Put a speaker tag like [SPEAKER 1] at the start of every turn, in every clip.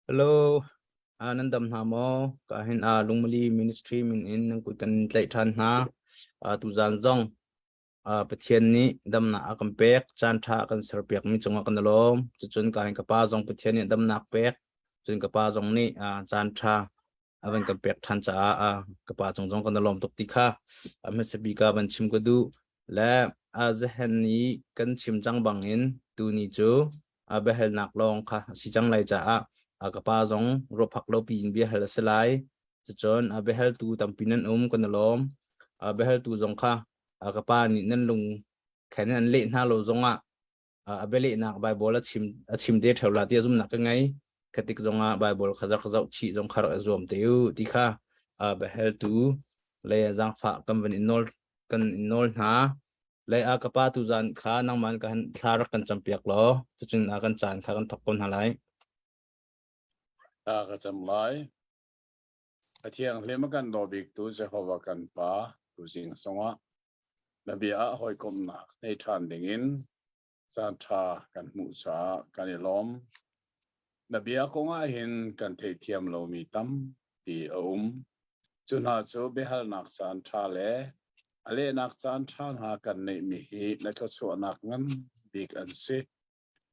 [SPEAKER 1] Hello, nan dam hna maw? Ka hin Lungmali Ministry min in nan kut kan tlaih ṭhan hna. Tuzaan zong Pathian nih damnak a kan pek, caan ṭha a kan serpiakmi cungah kan i lawm. Cucun ka hin ka pa zong Pathian nih damnak pek, cun ka pa zong nih caan ṭha a van kan pek ṭhan caah ka pa cung zong kan i lawm tuk ti kha hmasa bik ah van chim ka duh. Le zahen i kan chim cang bangin tuni cu biahalnak lawng kha a si cang lai caah ka pa zong ruahphak lo piin biahal a si lai. Cucun biahaltu tampi nan um kan i lawm. Biahaltu zong kha ka pa nih nan lung khen an leh hna lo zongah a bialehnak Bible a chim a chim te ṭheo la ti zumnak ka ngei. Khatik zongah Bible kha zak zoh chih zong kha rak zuam te u ti kha biahaltu le zaangfah kan van in nawl kan in nawl hna. Le a ka pa tu zan kha nangman ka han thla rak kan campiak law cucun a kan caan kha kan thok ko hna lai.
[SPEAKER 2] Ta ka cam lai. A thianghlim a kan daw biktu Jehovah kan Pa, tuzing sungah na bia ah hawikomhnak nei ṭhan dingin caan ṭha kan hmuh caah kan i lawm. Na bia kong ah hin kan theihthiam lomi tampi a um. Cu hna cu biahalnak caan ṭha le a lehnak caan ṭha hna kan neihmi hi na thluachuahnak ngan bik an si.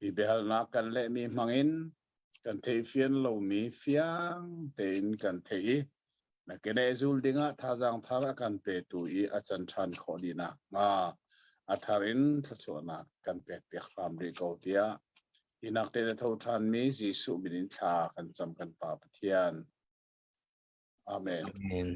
[SPEAKER 2] Hi biahalnak kan lehmi hmangin kan theihfian lomi fiang tein kan theih i na keneh zul dingah thazaang thar a kan petu i a can ṭhan khawh dih nakhnga a thar in thluachuahnak kan pekpiak hram rih ko tiah hi nak te na tho ṭhanmi Jesuh min in thla kan cam kan Pa Pathian. Amen.
[SPEAKER 1] Amen.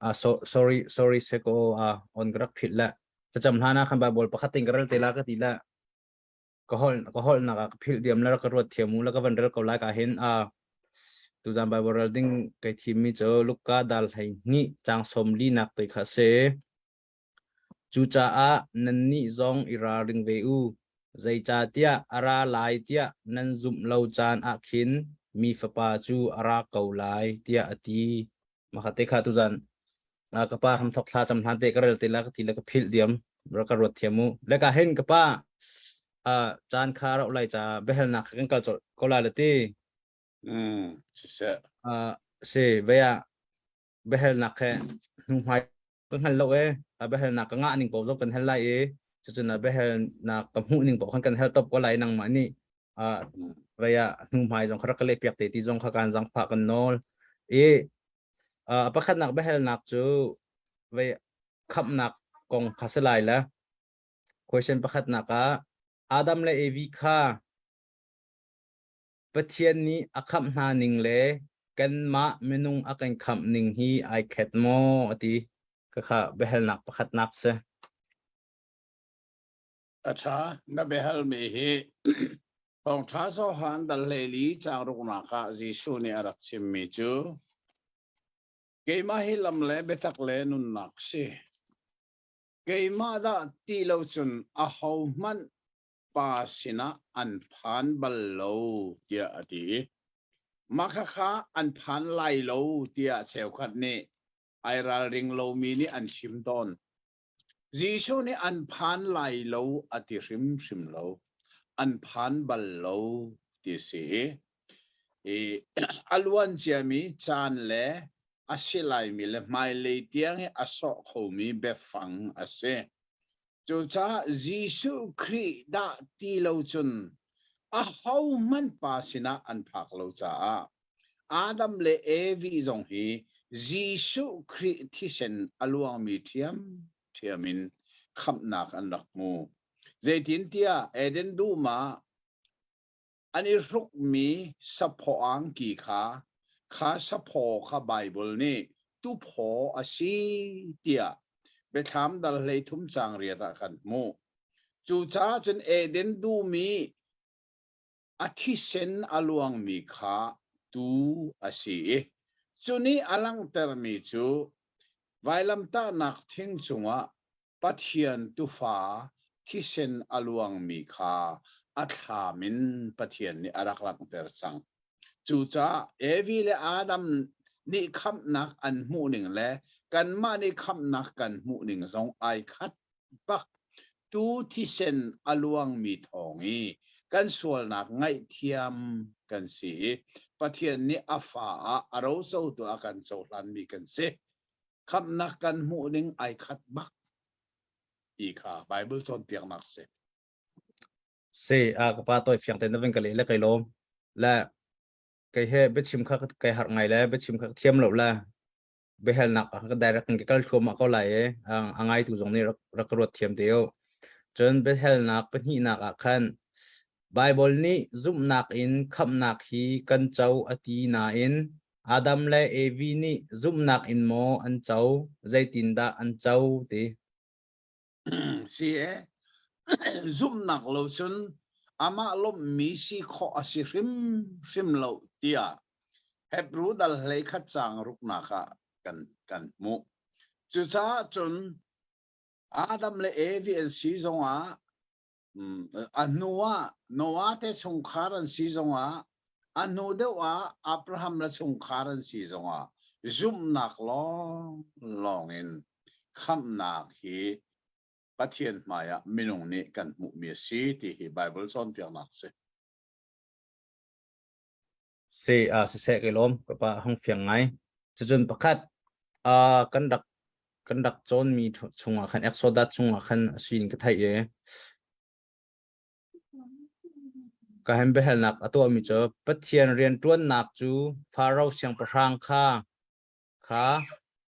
[SPEAKER 1] So sorry sorry seko on ka rak philh la thlacam hlan ah khan Bible pakhat in ka rel te la ka ti la ka hol ka hol nak ah ka philh diam la ka ruat thiam u la ka van rel ko lai ka hin a tuzan Bible rel ding kai thim mi cu Luka dal hlei hnih chang som li nak te kha se Cucaah nannih zong i ralring ve u, zeicahtiah a ra lai tiah nan zumh lo caan ah khin Mi Fapa cu a ra ko lai, tiah a ti. Mahka kha tuzan ka pa hramthok thla cam hlan te ka rel te la ka ti le ka philh diam rak ka ruat thiam u. Le ka hen ka pa caan kha rauh lai ca biahalnak kha kan kal colh ko lai le ti.
[SPEAKER 2] Mm, siseh.
[SPEAKER 1] Si ve ah biahalnak he hnuhmai ka hngal lo e a biahalnak ka ngah ning paoh zong kan hal lai i cucun a biahalnak ka hmuh ning paoh khan kan hal top ko lai nangmah nih vei ah hnuhmai zong kha rak ka leh piak te ti zong kha kan zangfah kan nawl i a pakhatnak biahalnak cu vei khamhnak kong kha si lai le question pakhatnak ah Adam le Evi kha Pathian nih a khamh hna ning le kanmah minung a kan khamh ning hi ai khat maw a ti. Khakha biahalnak pakhatnak si.
[SPEAKER 2] A ṭha, na biahalmi hi Thawngṭha Johan dal hleili caang ruknak ah Jesuh nih a rak chimmi cu keimah hi lam le biatak le nunnak si. Keimah dah ti lo cun ahohmanh pa sinah an phan bal lo tiah a ti. Mah khakha an phan lai lo tiah cheukhat nih ai ralring lomi nih an chim tawn. Jesuh nih an phan lai lo a ti hrimhrim lo. An phan bal lo ti si. I a luan ciami caan le a si laimi le hmailei tiang i a sawh khomi biafang a si. Cucaah Jesuh Khrih dah ti lo cun ahohmanh pa sinah an phak lo caah Adam le Evi zong hi Jesuh Khrih thisen a luangmi ṭhiamṭhiam in khamhnak an rak hmu. Zeitintiah Eden dum ah An i hrukmi saphaw angki kha, kha saphaw kha Baibal nih tuphaw a si tiah Biathlam dal 13 caang riat ah kan hmuh. Cucaah cun Eden dum i a thisen a luangmi kha tuu a si i cu nih a langhtermi cu vailamtahnak thing cungah Pathian tufa thisen a luangmi kha a thlam in Pathian nih a rak langhter cang. Cucaah Evi le Adam nih khamhnak an hmuhning le kanmah nih khamhnak kan hmuhning zong ai khat bak. Tu thisen a luangmi thawng i kan sualnak ngaihthiam kan si i Pathian nih a fa ah a rocotu a kan cohlanmi kan si. Khamhnak kan hmuhning ai khat bak ti kha Bible cawnpiaknak si.
[SPEAKER 1] Si a ka pa toi fiang te na vin ka le le kai lawm. Le kei he biachim kha kai harh ngai le biachim kha thiam lo le biahalnak ka direct in ka kal thluahmah ko lai i a ngaitu zong nih rak ka ruat thiam te u. Cun biahalnak pahnihnak ah khan Bible nih zumhnak in khamhnak hi kan co a ti nain Adam le Evi nih zumhnak in maw an co zeitindah an co ti.
[SPEAKER 2] Si e zumhnak lo cun amah lawmhmi si khawh a si hrimhrim lo tiah Hebru dal hlei khat caang ruknak ah kan kan hmuh. Cucaah cun Adam le Evi an si zongah a hnu ah Noah te chungkhar an si zongah a hnu deuh ah Abraham le chungkhar an si zongah zumhnak lawng lawng in khamhnak hi Pathian hmaiah minung nih kan hmuhmi a si ti hi Bible cawnpiaknak a si.
[SPEAKER 1] Si a siseh kai lawm ka pa hong fiang ngai. Cucun pakhat kan rak kan rak cawnmi chungah khan Exodus chungah khan a si in ka theih i ka hem biahalnak a tuahmi cu Pathian rianṭuannak cu Faro siangpahrang kha kha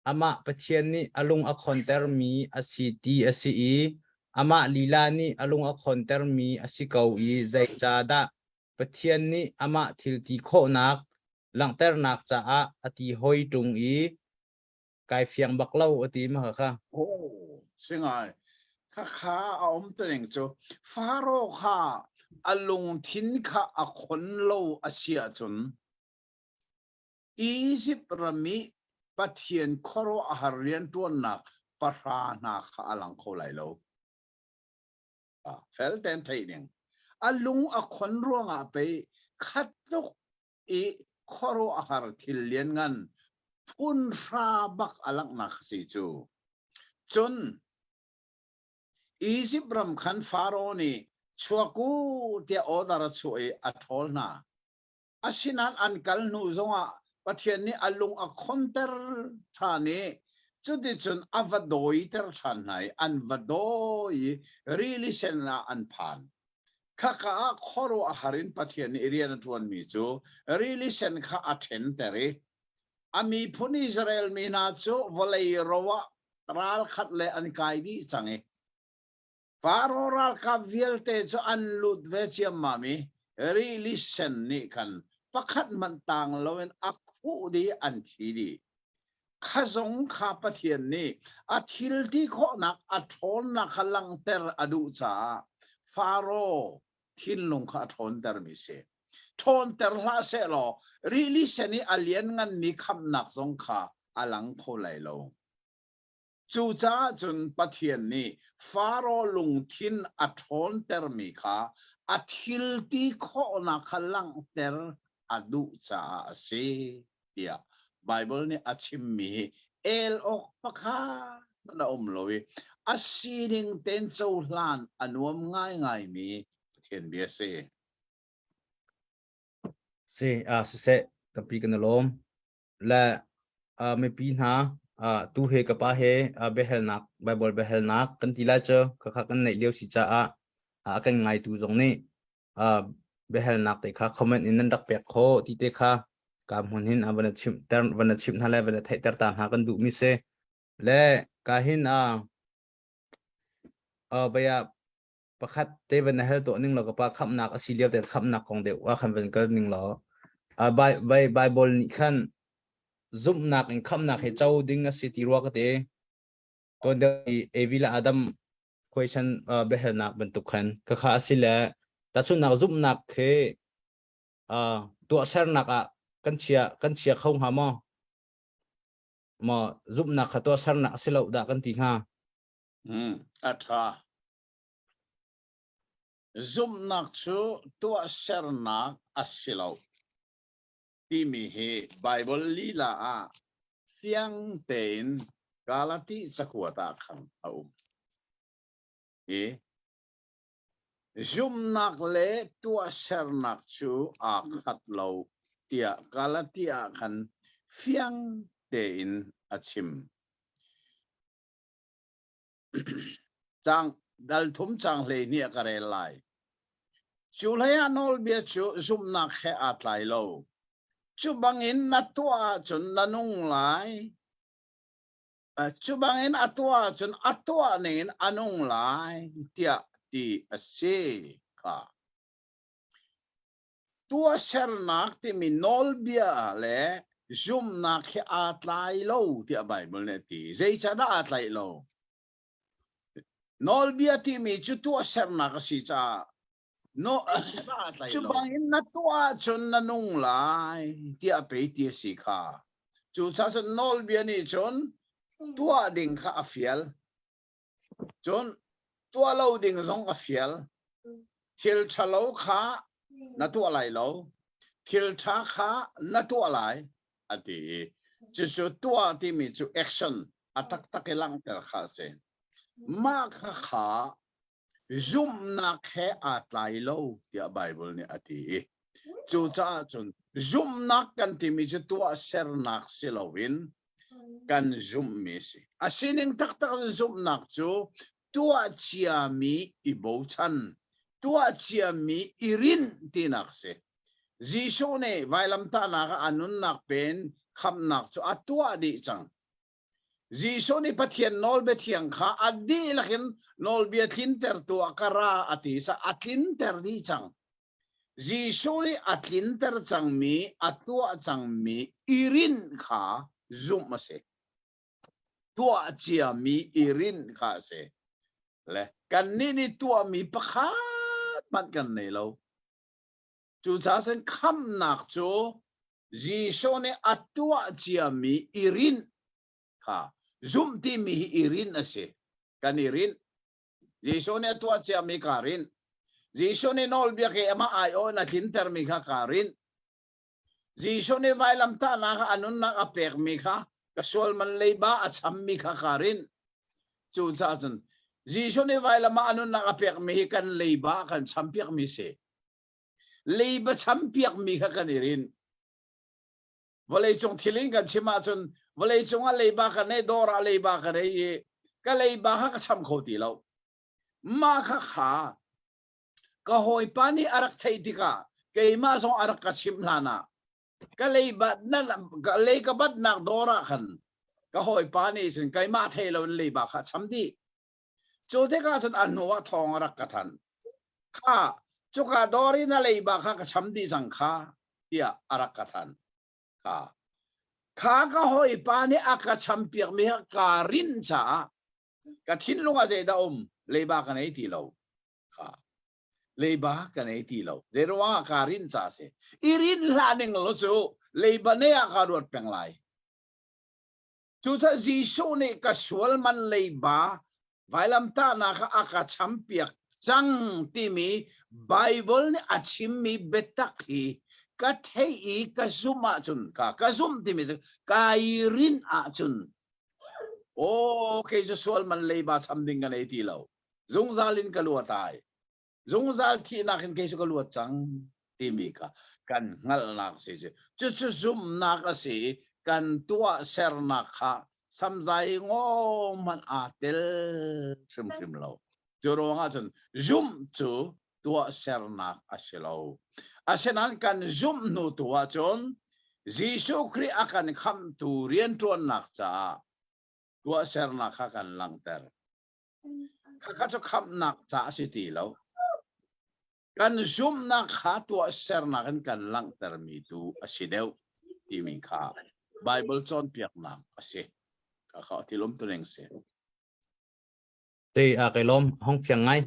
[SPEAKER 1] amah Pathian nih a lung a khontermi a si ti a si i amah lila nih a lung a khontermi a si ko i zeicahdah Pathian nih amah thil ti khawhnak langhternak caah a ti hoi ṭung i kai fiang bak lo a ti ma kha.
[SPEAKER 2] Oh, singai. Kha kha a um tuning cu Faro kha a lungthin kha a khon lo a si ahcun Izipt ram i Pathian khuaruahhar rianṭuannak pahra hna kha a lang kho lai lo. Fel tein theih ning. A lung a khon ruangah pei khat tluk i khuaruahhar thil lianngan phun hra bak a langhnak a si cu. Cun Izipt ram khan Faro nih chuak u tiah order a chuah i a ṭhawl hna. Asinain an kal hnu zongah Pathian nih a lung a khonter ṭhan i cuticun a va dawiter ṭhan hna i an va dawi i rili sen ah an phan. Khaka ah khuaruahhar in Pathian nih rian a ṭuanmi cu rili sen kha a ṭhenter i a miphun Israel mi hna cu vawlei ro ah ralkhat le an kai dih cang i Faro ralkap vialte cu an lut ve ciammam i rili sen nih khan pakhat hmanh tang loin a khuh dih an thi dih. Kha zong kha Pathian nih a thil ti khawhnak a ṭhawnnak kha langhter a duh caah Faro thinlung kha a ṭhawntermi si. Ṭhawnter hlah sehlaw rili sen i a liannganmi khamhnak zong kha a lang kho lai lo. Cucaah cun Pathian nih Faro lungthin a ṭhawntermi kha a thil ti khawhnak kha langhter a duh caah a si tiah Baibal nih a chimmi hi el awk pakhat hmanh a um lo i a sining tein cohlan a nuam ngaingaimi Pathian bia a si.
[SPEAKER 1] Si, ah siseh, tampi kan i lawm. Le mipi hna tu he ka pa he biahalnak Bible biahalnak kan ti lai cu khakha kan neih lio si caah a kan ngaitu zong nih biahalnak te kha comment in nan rak pek khawh ti te kha ka hmun hin van chim ter van chim hna le van theihter ta hna kan duh mi si le ka hin a baya pakhat te van hal to ning lo ka pa khamnak a si lio te khamnak kong deuh wa khan van kal ning lo Bible nih khan zumhnak in khamnak he co ding a si ti rua ka te ton deuh Evi le Adam question biahalnak bantuk khan ka kha a si le tahchunhnak zumhnak he tuahsernak ah kan chia kan chia kho hnga maw maw zumhnak kha tuahsernak a si lo dah kan ti hnga
[SPEAKER 2] a tha. Zumhnak cu tuahsernak a si lo timi hi Baibal lila ah fiang tein Galati cakuat ah khan a um. Hi zumhnak le tuahsernak cu aa khat lo tiah Galati ah khan fiang tein a chim. Cang dal thum cang 12 a ka rel lai. Cu hlei ah nawlbia cu zumhnak he aa tlai lo. Cu bangin na tuah ahcun na nung lai. Cu bangin a tuah ahcun a tuah ningin a nung lai tiah ti a si kha. Tuahsernak timi nawlbia le zumhnak hi aa tlai lo tiah Baibal nih a ti. Zeicahdah aa tlaih lo? Nawlbia timi cu tuahsernak a si caah no, cu bangin na tuah ahcun na nung lai tiah pei ti a si kha. Cucaah cun nawlbia nih cun tuah ding kha a fial. Cun tuah lo ding zong a fial. Thil ṭhalo kha na tuah lai lo. Thil ṭha kha na tuah lai a ti i cucu tuah timi cu action a taktak i langhter kha a si. Mah kha kha zumhnak he aa tlai lo tiah Baibal nih a ti i cucaah cun zumhnak kan timi cu tuahsernak si loin kan zumhmi a si. A sining taktak in zumhnak cu tuah ciami i bochan, tuah ciami i rinh tinak a si. Jesuh nih vailamtahnak ah a nunnak pen khamhnak cu a tuah dih cang. Jesuh nih Pathian nawlbia thiang kha a dihlak in nawlbia tlintertu ah ka ra a ti sa a tlinter dih cang. Jesuh nih a tlinter cangmi, a tuah cangmi i rinh kha zumh a si. Tuah ciami i rinh kha a si. Le kannih nih tuahmi pakhat hmanh kan nei lo. Cucaah cun khamhnak cu Jesuh nih a tuah ciami i rinh kha zumh timi hi i rinh a si. Kan i rinh. Jesuh nih a tuah ciami kaa rinh. Jesuh nih nawlbia ke amah aiawh in a tlintermi kha kaa rinh. Jesuh nih vailamtahnak ah a nunnak a pekmi kha ka sual man leiba a chammi kha kaa rinh. Cucaah cun Jesuh nih vailam ah a nunnak a pekmi hi kan leiba a kan champiakmi si. Leiba champiakmi kha kan i rinh. Vawleicung thil in kan chim ahcun vawleicung ah leiba ka nei, dawr ah leiba ka nei i ka leiba kha ka cham kho ti lo. Mah kha kha ka hawipa nih a rak theih tikah keimah zong a rak ka chimh hlan ah ka leiba na ka lei ka batnak dawr ah khan ka hawipa nih cun keimah thei lo in leiba kha a cham dih. Cu tikah cun a hnu ah thawng a rak ka thanh. Kha cuka dawr i na leiba kha ka cham dih cang kha tiah a rak ka thanh. Kha kha ka hawipa nih a ka champiakmi kha kaa rinh caah ka thinlung ah zeidah um leiba ka nei ti lo. Kha leiba ka nei ti lo. Zeiruang ah kaa rinh caah a si. I rinh hlah ning law cu leiba nei ah kaa ruat peng lai. Cucaah Jesuh nih ka sual man leiba vailamtahnak ah a ka champiak cang timi Baibal nih a chimmi biatak hi ka theih i ka zumh ahcun ka ka zumh timi cu kai rinh ahcun aw kei cu sual man leiba cham ding ka nei ti lo zungzal in ka luat ai zungzal thihnak in kei cu ka luat cang timi kha kan hngalhnak si cu cucu zumhnak a si i kan tuahsernak kha samzai ngaw hmanh aa tel hrimhrim lo cu ruangah cun zumh cu tuahsernak a si lo asinain kan zumh hnu tu ahcun Jesuh Khrih a kan khamhtu rianṭuannak caah tuahsernak kha kan langhter Khakha cu khamhnak ca a si ti lo. Kan zumhnak kha tuahsernak in kan langhtermi tu a si deuh timi kha Bible cawnpiaknak a si. Khakha thil umtuning si.
[SPEAKER 1] Te a kai lawm hong fiang ngai.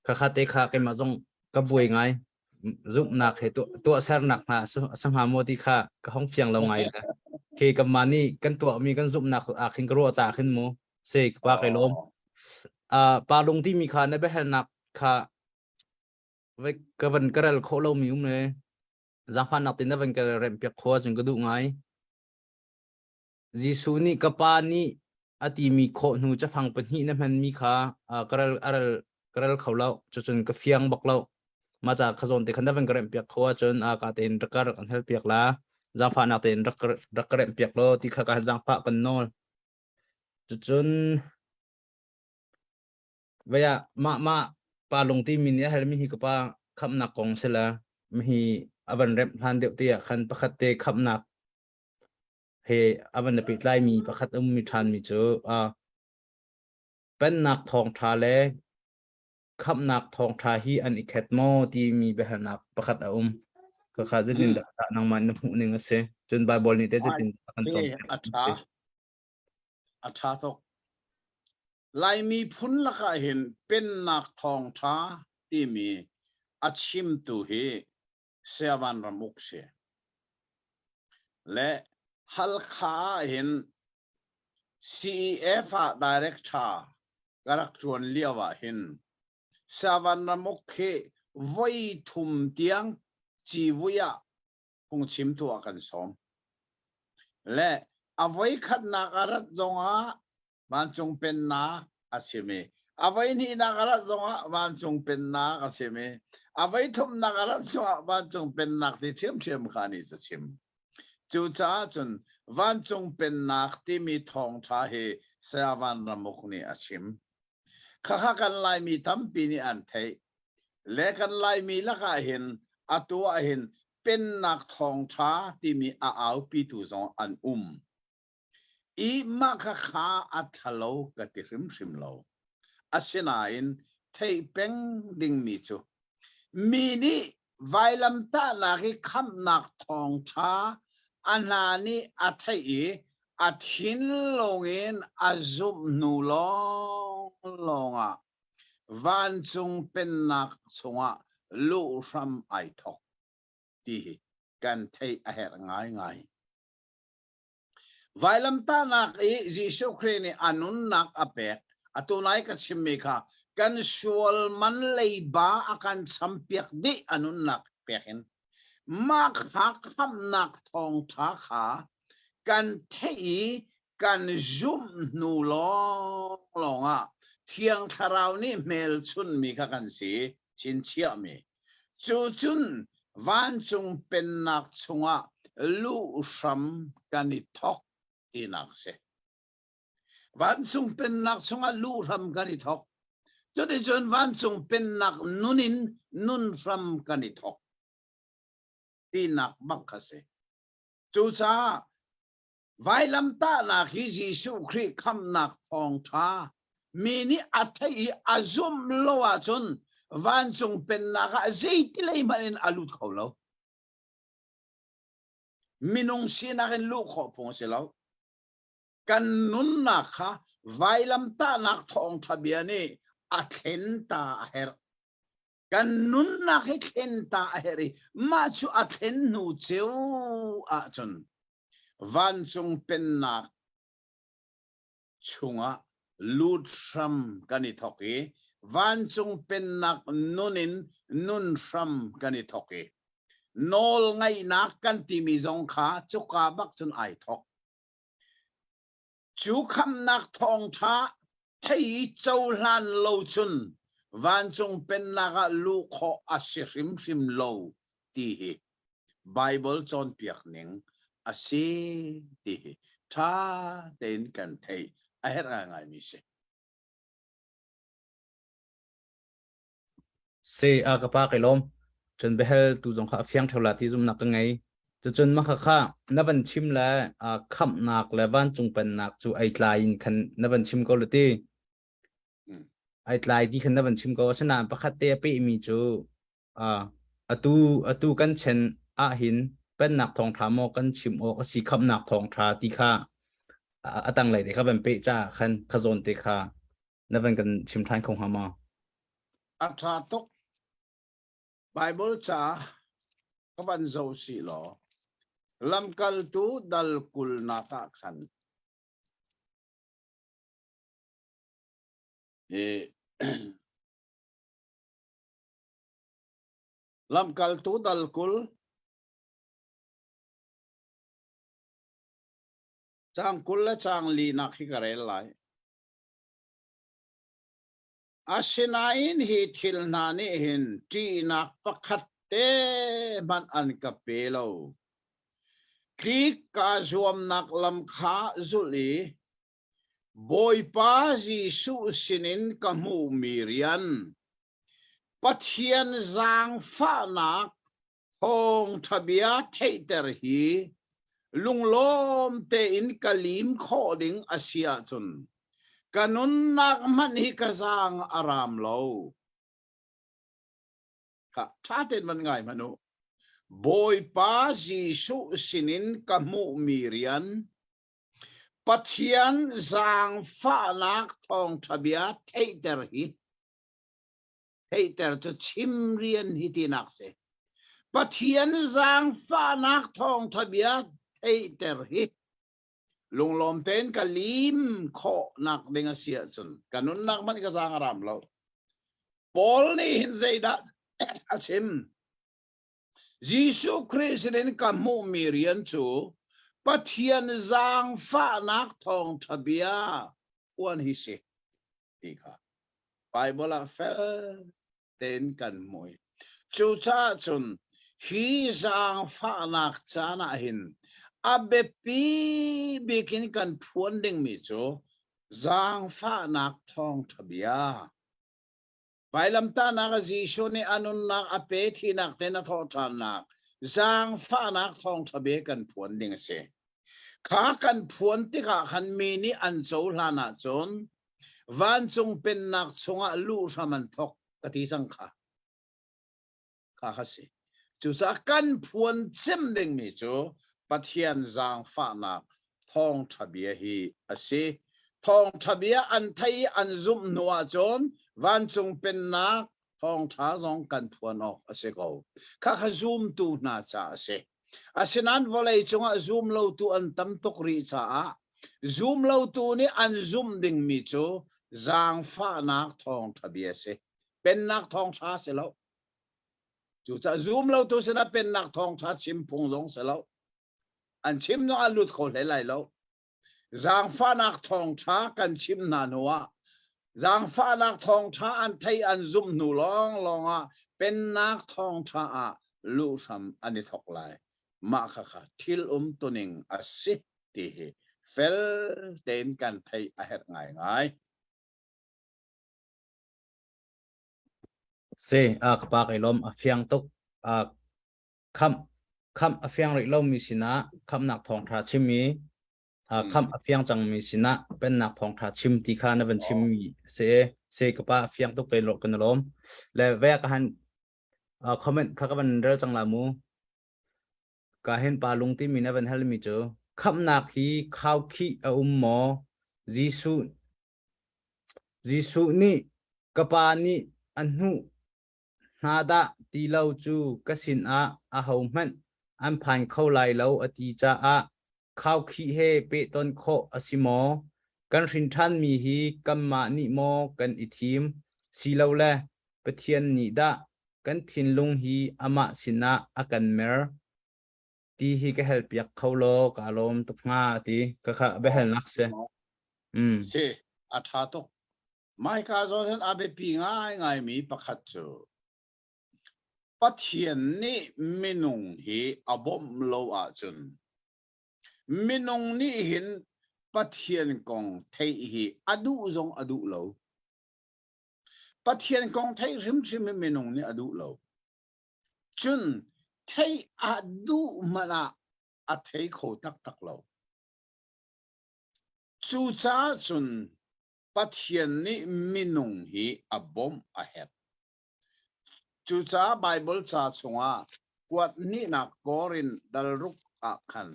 [SPEAKER 1] Khakha te kha keimah zong ka buai ngai. Zumhnak he tuahsernak hna a si hnga maw ti kha ka hong fiang lo ngai le. Khi kanmah nih kan tuahmi kan zumhnak ah khin ka ruah caah khin mu. Si ka pa kai lawm. Pa lung timi kha na biahalnak kha. Vai ka van ka rel khawh lomi um le zaangfahnak tin na van ka remh piak khawh ahcun ka duh ngai. Jesuh nih ka pa nih a timi khawh hnu cafang pahnih na hmanmi kha ka rel a rel ka rel kho lo. Cucun ka fiang bak lo. Mah ca kha zawn te khan na van ka remh piak kho ahcun a ka tein rak ka rak kan hal piak la. Zaangfahnak tein rak rak ka remh piak law ti kha ka zaangfah kan nawl. Cucun Vei ah mah mah pa lung timi nih a halmi hi ka pa khamhnak kong si la hi a van remh hlan deuh te ah khan pakhat te khamhnak he a van pehtlai mi pakhat um mi ṭhan mi cu pennak thawngṭha le khamhnak thawngṭha hi an i khet maw timi biahalnak pakhat a um. Khakha zeitin dah nangmah na hmuh ning a si? Cun Bible nih teh zeitin a kan cawnpiak?
[SPEAKER 2] A ṭha. A ṭha tuk. Laimi phun lakah hin pennak thawngṭha timi a chimtu hi Saya Van Ram Uk si. Le Halkha ah hin CEF ah director ka rak ṭuan lio ah hin Saya Van Ram Uk hi voi thum tiang civui ah phungchimtu ah kan sawm. Le a voikhatnak a rat zongah vancung pennak a chim i a voihnihnak a rat zongah vancung pennak a chim i a voithumnak a rat zongah vancung pennak ti ṭhiamṭhiam kha nih a chim. Cucaah cun vancung pennak timi thawngṭha hi Saya Van Ram Uk nih a chim. Khakha kan Laimi tampi nih an theih. Le kan Laimi lakah hin atu ah hin pennak thawngṭha timi a aupitu zong an um. I mah khakha a ṭhalo ka ti hrimhrim lo. Asinain theih peng dingmi cu mi nih vailamtahnak i khamhnak thawngṭha a hna nih a theih i a thinlung in a zumh hnu lawnglawng ah vancung pennak chungah luh hram ai thawk ti hi kan theih a herh ngaingai. Vailamtahnak i Jesuh Khrih nih a nunnak a pek. Atu nai ka chimmi kha kan sual man leiba a kan champiak dih a nunnak pek in. Mah kha khamhnak thawngṭha kha kan theih i kan zumh hnu lawnglawng ah Thiang Thlarau nih hmelchunhmi kha kan si, chinchiahmi. Cu cun vancung pennak chungah luh hram kan i thawk tinak a si. Vancung pennak chungah luh hram kan i thawk. Cuticun vancung pennak nun in nun hram kan i thawk tinak bak kha si. Cucaah Vailamtahnak hi Jesuh Khrih khamhnak thawngṭha mi nih a theih i a zumh lo ahcun vancung pennak ah zeitilei hmanh in a lut kho lo. Minung sinak in luh khawh phung a si lo. Kan nunnak kha vailamtahnak thawngṭha bia nih a thlen ta a herh. Kan nunnak hi thlen ta a herh i mah cu a thlen hnu ceu ahcun Vancung pennak chungah lut hram kan i thawk i vancung pennak nun in nun hram kan i thawk i nawl ngaihnak kan timi zong kha cuka bak cun ai thawk. Cu khamhnak thawngṭha thei i cohlan lo cun vancung pennak ah luh khawh a si hrimhrim lo ti hi Baibal cawnpiak ning a si ti hi ṭha tein kan theih a herh ngaingaimi si.
[SPEAKER 1] Si a ka pa kai lawm. Cun biahal tu zong kha a fiang ṭheo la ti zumnak ka ngei. Cucun mah kha na van chim le khamhnak le vancung pennak cu ei tlai in khan na van chim ko le ti. Ai tlai ti khan na van chim ko. Asinain pakhat te a pehmi cu atu atu kan chen ahhin pennak thawngṭha maw kan chim awk a si khamhnak thawngṭha ti kha a tanglei te kha van peh ca khan kha zawn te kha na van kan chim ṭhan kho hnga maw?
[SPEAKER 2] A ṭha tuk. Bible ca ka van zoh si law lamkaltu dal kulnak ah khan i. Lamkaltu dal 20 Caang 20 le caang linak hi ka rel lai. Asinain hi thil hna nih hin ṭihnak pakhat te hmanh an ka pe lo. Tlik kaa zuamnak lam kha zulh i Bawipa Jesuh sinin ka hmuhmi rian, Pathian zaangfahnak thawngṭha bia theihter hi lunglawm tein ka lim khawh ding a si ahcun ka nunnak hmanh hi ka zaang a ram lo. Kha ṭha tein van ngai hmanh u. Bawipa Jesuh sinin ka hmuhmi rian Pathian zaangfahnak thawngṭha bia theihter hi theihter cu chim rian hi tinak si. Pathian zaangfahnak thawngṭha bia theihter hi lunglawm tein ka lim khawhnak ding a si ahcun ka nunnak hmanh ka zaang a ram lo. Paul nih hin zeidah a chim? Jesuh Khrih sinin ka hmuhmi rian cu Pathian zaangfahnak thawngṭha bia phuan hi si. ti kha Bible ah fel tein kan hmuh. Cucaah cun hi zaangfahnak caan ah hin a biapi bik in kan phuan dingmi cu zaangfahnak thawngṭha bia. Vailamtahnak ah Jesuh nih a nunnak a pe thinak tein a thawhṭhannak zaangfahnak thawngṭha bia kan phuan ding a si. Kha kan phuan tikah khan mi nih an cohlan ahcun vancung pennak chungah luh hram an thawk ka ti cang kha. Kha kha si. Cucaah kan phuan cem dingmi cu Pathian zaangfahnak thawngṭha bia hi a si. Thawngṭha bia an thei i an zumh hnu ahcun vancung pennak thawngṭha zong kan phuan awk a si ko. Khakha zumtu hna ca a si. Asinain vawlei cungah zum lotu an tam tuk rih caah zum lotu nih an zumh dingmi cu zaangfahnak thawngṭha bia a si. Pennak thawngṭha a si lo. Cucaah zum lotu sinah pennak thawngṭha chim phung zong si lo. An chim zong ah lut kho hlei lai lo. Zaangfahnak thawngṭha kan chim hna hnuah zaangfahnak thawngṭha an theih an zumh hnu lawnglawng ah pennak thawngṭha ah luh hram an i thawk lai. Mah khakha thil umtuning a si ti hi fel tein kan theih a herh ngaingai.
[SPEAKER 1] Si, a ka pa kai lawm a fiang tuk. A Khamh khamh a fiang rih lomi sinah khamhnak thawngṭha chim i khamh a fiang cangmi sinah pennak thawngṭha chim ti kha na van chimmi a si. Si ka pa a fiang tuk kei kan i lawm. Le ve ka han comment kha ka van rel cang la mu. Ka hin pa lung timi na van halmi cu khamhnak hi khaukhih a um maw? Jesuh Jesuh nih ka pa nih a hnuh hna dah ti lo cu ka sinah ahohmanh an phan kho lai lo a ti caah khaukhih he pehton khawh a si maw? Kan hrin ṭhanmi hi kanmah nih maw kan i thim, silole Pathian nih dah kan thinlung hi amah sinah a kan mer? Ti hi ka helpiak kho law kaa lawm tuk hnga a ti. Khakha biahalnak si. Mm.
[SPEAKER 2] Si, a ṭha tuk. Mahika zawn hin a biapi ngaingaimi pakhat cu Pathian nih minung hi a bawmh lo ahcun minung nih hin Pathian kong theih hi a duh zong a duh lo. Pathian kong theih hrimhrim hi minung nih a duh lo. Cun theih a duh hmanh ah a thei kho taktak lo. Cucaah cun Pathian nih minung hi a bawmh a herh. Cucaah Baibal ca chungah kuat hnihnak Korin dalruk ah khan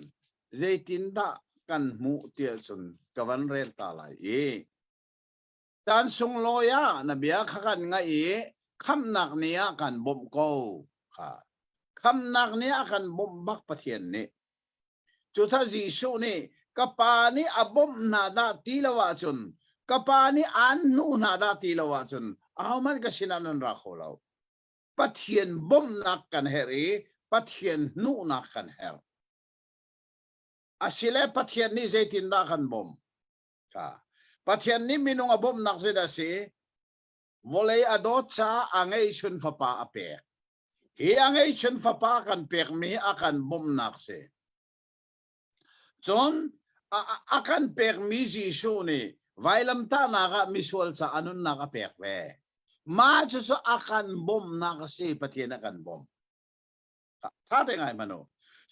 [SPEAKER 2] zeitindah kan hmuh tiah cun ka van rel ta lai i caan sunglawi ah na bia kha kan ngaih i khamhnak ni ah kan bawmh ko kha khamhnak ni ah kan bawmh bak Pathian nih Cucaah Jesuh nih ka pa nih a bawmh hna dah ti lo ahcun ka pa nih aan hnuh hna dah ti lo ahcun ahohmanh ka sinah nan ra kho lo. Pathian bawmhnak kan herh i Pathian hnuhnak kan herh. Asile Pathian nih zeitindah kan bawmh? Ka. Pathian nih minung a bawmhnak zeidah a si? Vawlei a dawt caah a ngeihchun fapa a pek. Hi a ngeihchun fapa kan pekmi hi a kan bawmhnak si. Cun a kan pekmi Jesuh nih vailamtahnak ah misual ca a nunnak a pek ve. Mah cucu a kan bawmhnak a si, Pathian a kan bawmh. Tha te ngai hmanh u.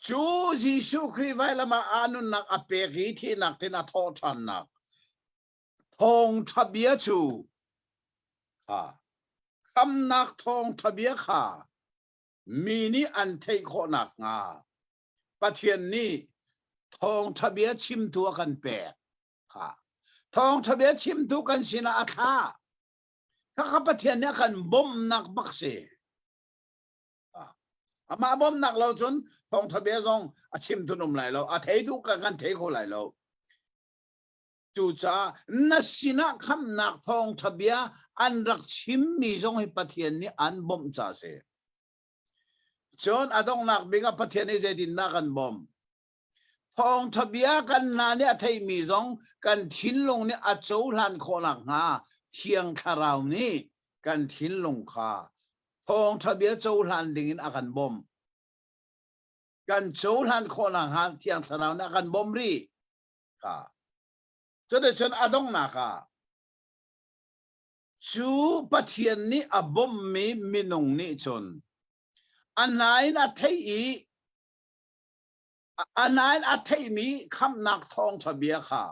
[SPEAKER 2] Cu Jesuh Khrih vailam ah a nunnak a pek i thihnak tin a thawh ṭhannak thawngṭha bia cu kha khamnak thawngṭha bia kha mi nih an theih khawh nakhnga Pathian nih thawngṭha bia chimtu a kan pek. Kha thawngṭha bia chimtu kan sinah a thlah. Khakha Pathian nih a kan bawmhnak bak si. Amah bawmhnak lo cun thawngṭha bia zong a chimtu um lai lo. A theitu kan kan thei kho lai lo. Cucaah na sinah khamhnak thawngṭha bia an rak chimmi zong hi Pathian nih an bawmh ca a si. Cun a donghnak bik ah Pathian nih zeitindah kan bawmh? Thawngṭha bia kan hna nih a theimi zong kan thinlung nih a cohlan khawh nakhnga Thiang Thlarau nih kan thinlung kha thawngṭha bia cohlan dingin a kan bawmh. Kan cohlan khawh nakhnga Thiang Thlarau nih a kan bawmh rih. Kha. Cuticun a donghnak ah Cu Pathian nih a bawmhmi minung nih cun a hna in a theih i a hna in a theihmi khamhnak thawngṭha bia kha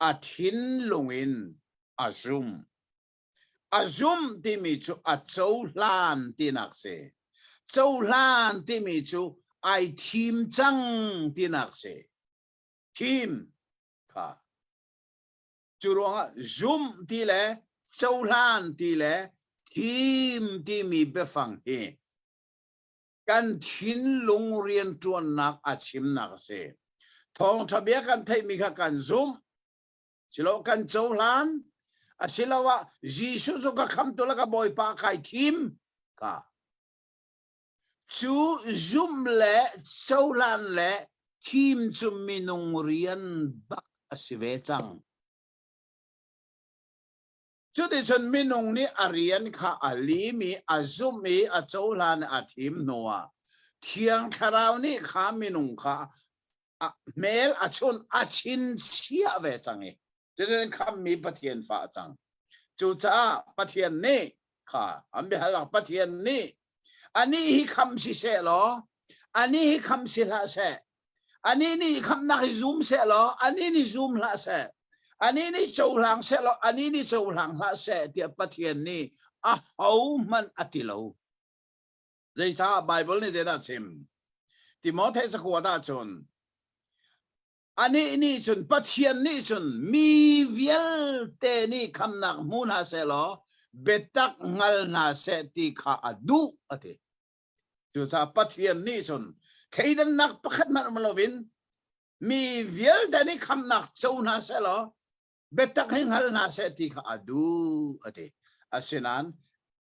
[SPEAKER 2] a thinlung in a zumh. A zumh timi cu a cohlan tinak si. Cohlan timi cu ai thim cang tinak si. Thim kha. Cu ruangah zumh ti le cohlan ti le thim timi biafang hi kan thinlung rianṭuannak a chimnak a si. Thawngṭha bia kan theihmi kha kan zumh, silo kan cohlan, asiloah Jesuh cu ka khamtu le ka Bawipa kai thim ka. Cu zumh le cohlan le thim cu minung rian bak a si ve cang. Cuticun minung nih a rian kha a lim i a zumh i a cohlan i a thim hnuah Thiang Thlarau nih kha minung kha a hmel a chunh a chinchiah ve cang i cuticun khammi Pathian fa a cang. Cucaah Pathian nih kha an biahal ah Pathian nih anih hi kham si seh law anih hi kham si hlah seh anih nih khamnak hi zum seh law anih nih zum hlah seh anih nih cohlang seh law anih nih cohlang hlah seh tiah Pathian nih a ho hmanh a ti lo. Zeicah Baibal nih zeidah a chim? Timothea cakuat ahcun Anih nih cun Pathian nih cun mi vialte nih khamnak hmu hna seh law biatak hngal hna seh ti kha a duh a ti. Cucaah Pathian nih cun thleidannak pakhat hmanh um loin mi vialte nih khamnak co hna seh law biatak hi hngal hna seh ti kha a duh a ti. Asinain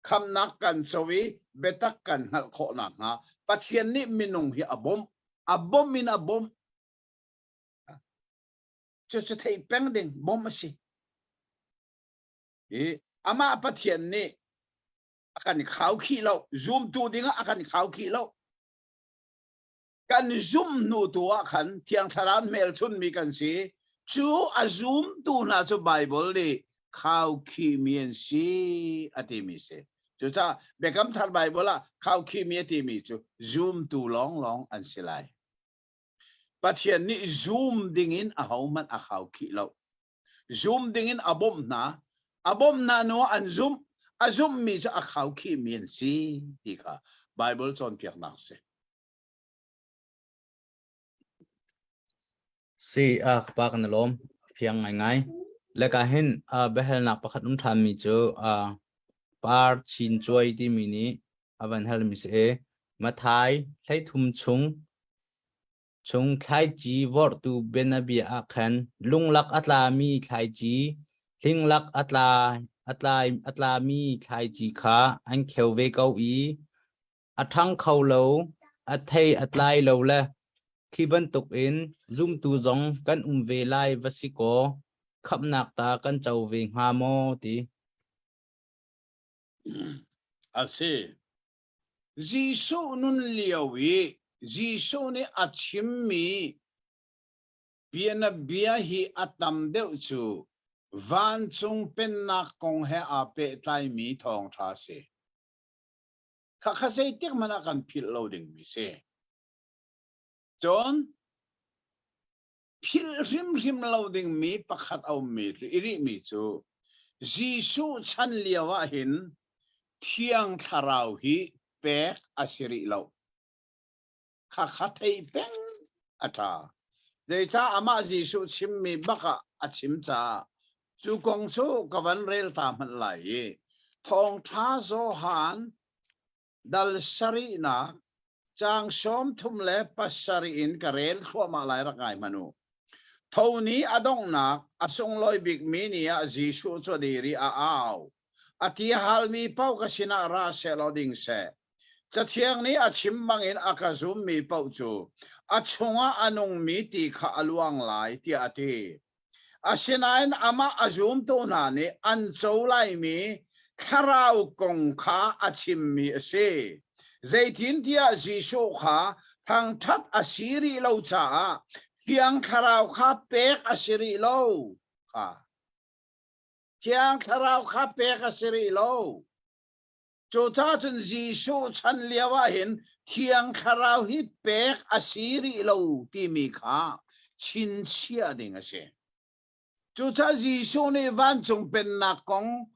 [SPEAKER 2] khamnak kan co i biatak kan hngalh khawh nakhnga Pathian nih minung hi a bawmh. A bawmh in a bawmh. Cucu theih peng ding bawmh a si. I amah Pathian nih a kan khaukhih lo, zumtu dingah a kan khaukhih lo. Kan zumh hnu tu ah khan Thiang Thlarau hmelchunmi kan si. Cu a zumtu hna cu Baibal nih khaukhihmi an si a timi si. Cucaah Biakam Thar Baibal ah khaukhihmi a timi cu zumtu lawnglawng an si lai. Pathian nih zum dingin ahohmanh a khaukhih lo. Zum dingin a bawmh hna. A bawmh hna hnu ah an zumh. A zumhmi cu a khaukhihmi an si ti kha Baibal cawnpiaknak a si.
[SPEAKER 1] Si, a ka pa kan i lawm. Fiang ngaingai. Le ka hin biahalnak pakhat um ṭhanmi cu par chin cuai timi nih a van halmi si i Mathai 13 chung chung thlaici vorhtu bianabia ah khan lunglak a tlami thlaici hlinglak a tla a tlai a tlami thlaici kha an kheu ve ko i. A ṭhang kho lo, a thei a tlai lo le khi bantukin zumtu zong kan um ve lai va si kaw khamhnak ta kan co ve hnga maw ti.
[SPEAKER 2] A si. Jesuh nun lio i Jesuh nih a chimmi bianabia hi a tam deuh cu vancung pennak kong he aa pehtlaimi thawngṭha a si. Khakha zeitik hmanh ah kan philh lo dingmi si. Cun philh hrimhrim lo dingmi pakhat a ummi i rihmi cu Jesuh chan lio ah hin Thiang Thlarau hi pek a si rih lo. Khakha theih peng a ṭha. Zeicah amah Jesuh chimmi bak ah a chim caah cu kong cu ka van rel ta hmanh lai i Thawngṭha Johan dal sarihnak caang 37 in ka rel thluahmah lai rak ngai hmanh u. Tho ni a donghnak a sunglawi bikmi ni ah Jesuh cu a dir i a au. A ti a halmi paoh ka sinah ra sehlaw ding seh. Cathiang nih a chim bangin a ka zummi paoh cu a chungah a nungmi ti kha a luang lai tiah a ti. Asinain amah a zumtu hna nih an co laimi thlarau kong kha a chimmi a si. Zeitintiah Jesuh kha thangṭhat a si rih lo caah Thiang Thlarau kha pek a si rih lo kha. Thiang Thlarau kha pek a si rih lo. Cucaah cun Jesuh chan lio ah hin Thiang Thlarau hi pek a si rih lo timi kha chinchiah ding a si. Cucaah Jesuh nih vancung pennak kong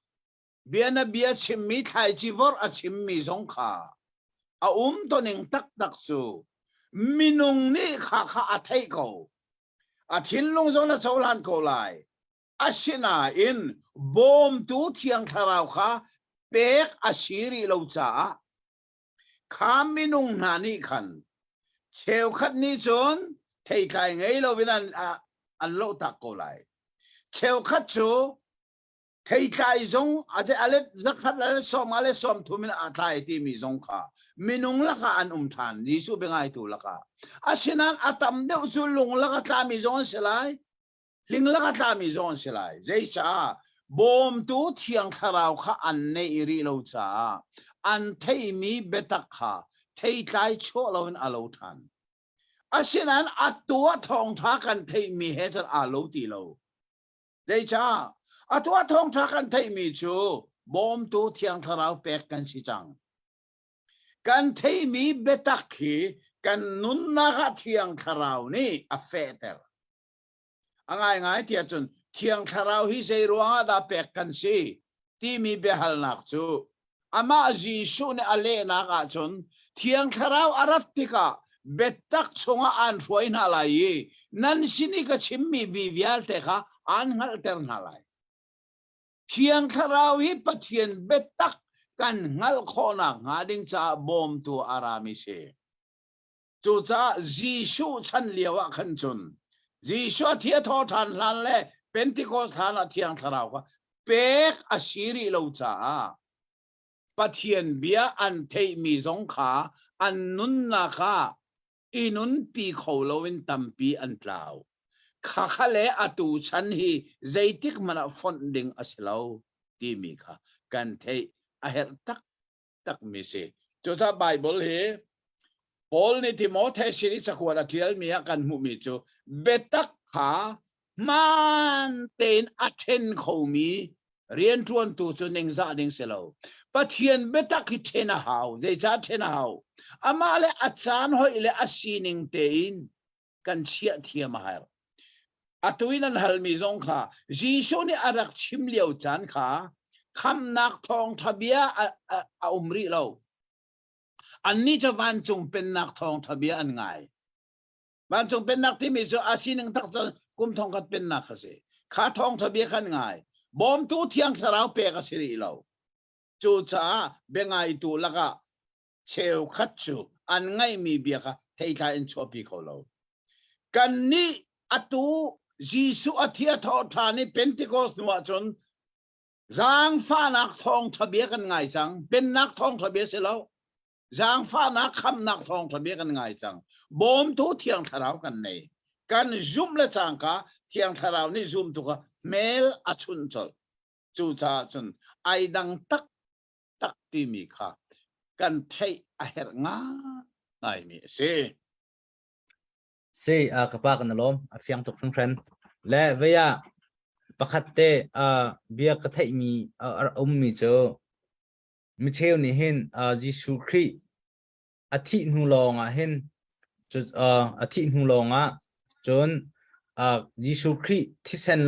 [SPEAKER 2] bianabia chimmi thlaici vorh a chimmi zong kha a um toning taktak cu minung nih kha kha a theih ko. A thinlung zong na cohlan ko lai. Asinain bawmtu Thiang Thlarau kha pek a si rih lo caah kha minung hna nih khan cheukhat nih cun theitlai ngei loin an, an lohtak ko lai. Cheukhat cu theitlai zong a alet zakhat le sawm le sawm thum in a tlai timi zong kha minung lakah an um ṭhan Jesuh biangaitu lakah. Asinain a tam deuh cu lung lak a tlami zong an si lai. Hling lak a tlami zong an si lai. Zeicah? Bawmtu Thiang Thlarau kha an neih rih lo caah an theihmi biatak kha theitlai chuah loin a lo ṭhan. Asinain atu ah thawngṭha kan theihmi he cun aa lo ti lo. Zeicah? Atu ah thawngṭha kan theihmi cu bawmtu Thiang Thlarau pek kan si cang. Kan theihmi biatak hi kan nunnak ah Thiang Thlarau nih a fehter. A ngaingai tiah cun Thiang Thlarau hi zei ruangah dah pek kan si timi biahalnak cu amah Jesuh nih a lehnak ahcun Thiang Thlarau a rat tikah biatak chungah aan hruai hna lai i nan sin i ka chimmi mi vialte kha aan hngalhter hna lai. Thiang Thlarau hi Pathian biatak kan hngalh khawhnak hnga ding caah bawmtu a rami si. Cucaah Jesuh chan lio ah khan cun Jesuh a thi a thaw ṭhan hlan le Pentecost hlan ah Thiang Thlarau kha pek a si rih lo caah Pathian bia an theihmi zong kha an nunnak ah i nunpi kho loin tampi an tlau. Khakha le atu chan hi zeitik hmanh ah fonh ding a si lo timi kha kan theih a herh tak takmi si. Cucaah Baibal hi Paul nih Timote sin i cakuat a ṭialmi ah kan hmuhmi cu biatak kha hmaan tein a ṭhen khomi rianṭuantu cu ningzah ding si lo. Pathian biatak hi ṭhen a hau. Zeicah ṭhen a hau? Amah le a caan hoih le a sining tein kan chiah thiam a herh. Atu in an halmi zong kha Jesuh nih a rak chim lio caan kha khamnak thawngṭha bia a, a, a um rih lo. Annih cu vancung pennak thawngṭha bia an ngai. Vancung pennak timi cu a sining tak cun kum thongkhat pennak a si. Kha thawngṭha bia khan ngai. Bawmtu thiang thlarau pek a si rih lo. Cucaah biangaitu lakah cheukhat cu an ngaihmi bia kha theitlai in chuahpi kho lo. Kannih atu Jesuh a thi a thawh ṭhan i Pentecost hnu ahcun zaangfahnak thawngṭha bia kan ngai cang. Pennak thawngṭha bia si lo. Zaangfahnak khamnak thawngṭha bia kan ngai cang. Bawmtu Thiang Thlarau kan nei. Kan zumh le cangka Thiang Thlarau nih zumtu kha hmel a chunh colh. Cucaah cun ai dang taktak timi kha kan theih a herh ngaingaimi a si.
[SPEAKER 1] Si, ka pa kan lawm. A fiang tuk hringhran. Le vei ah pakhat te bia ka theihmi a ummi cu micheu nih hin Jesuh Khrih a thih hnu lawng ah hin a thih hnu lawng ah cun Jesuh Khrih thisen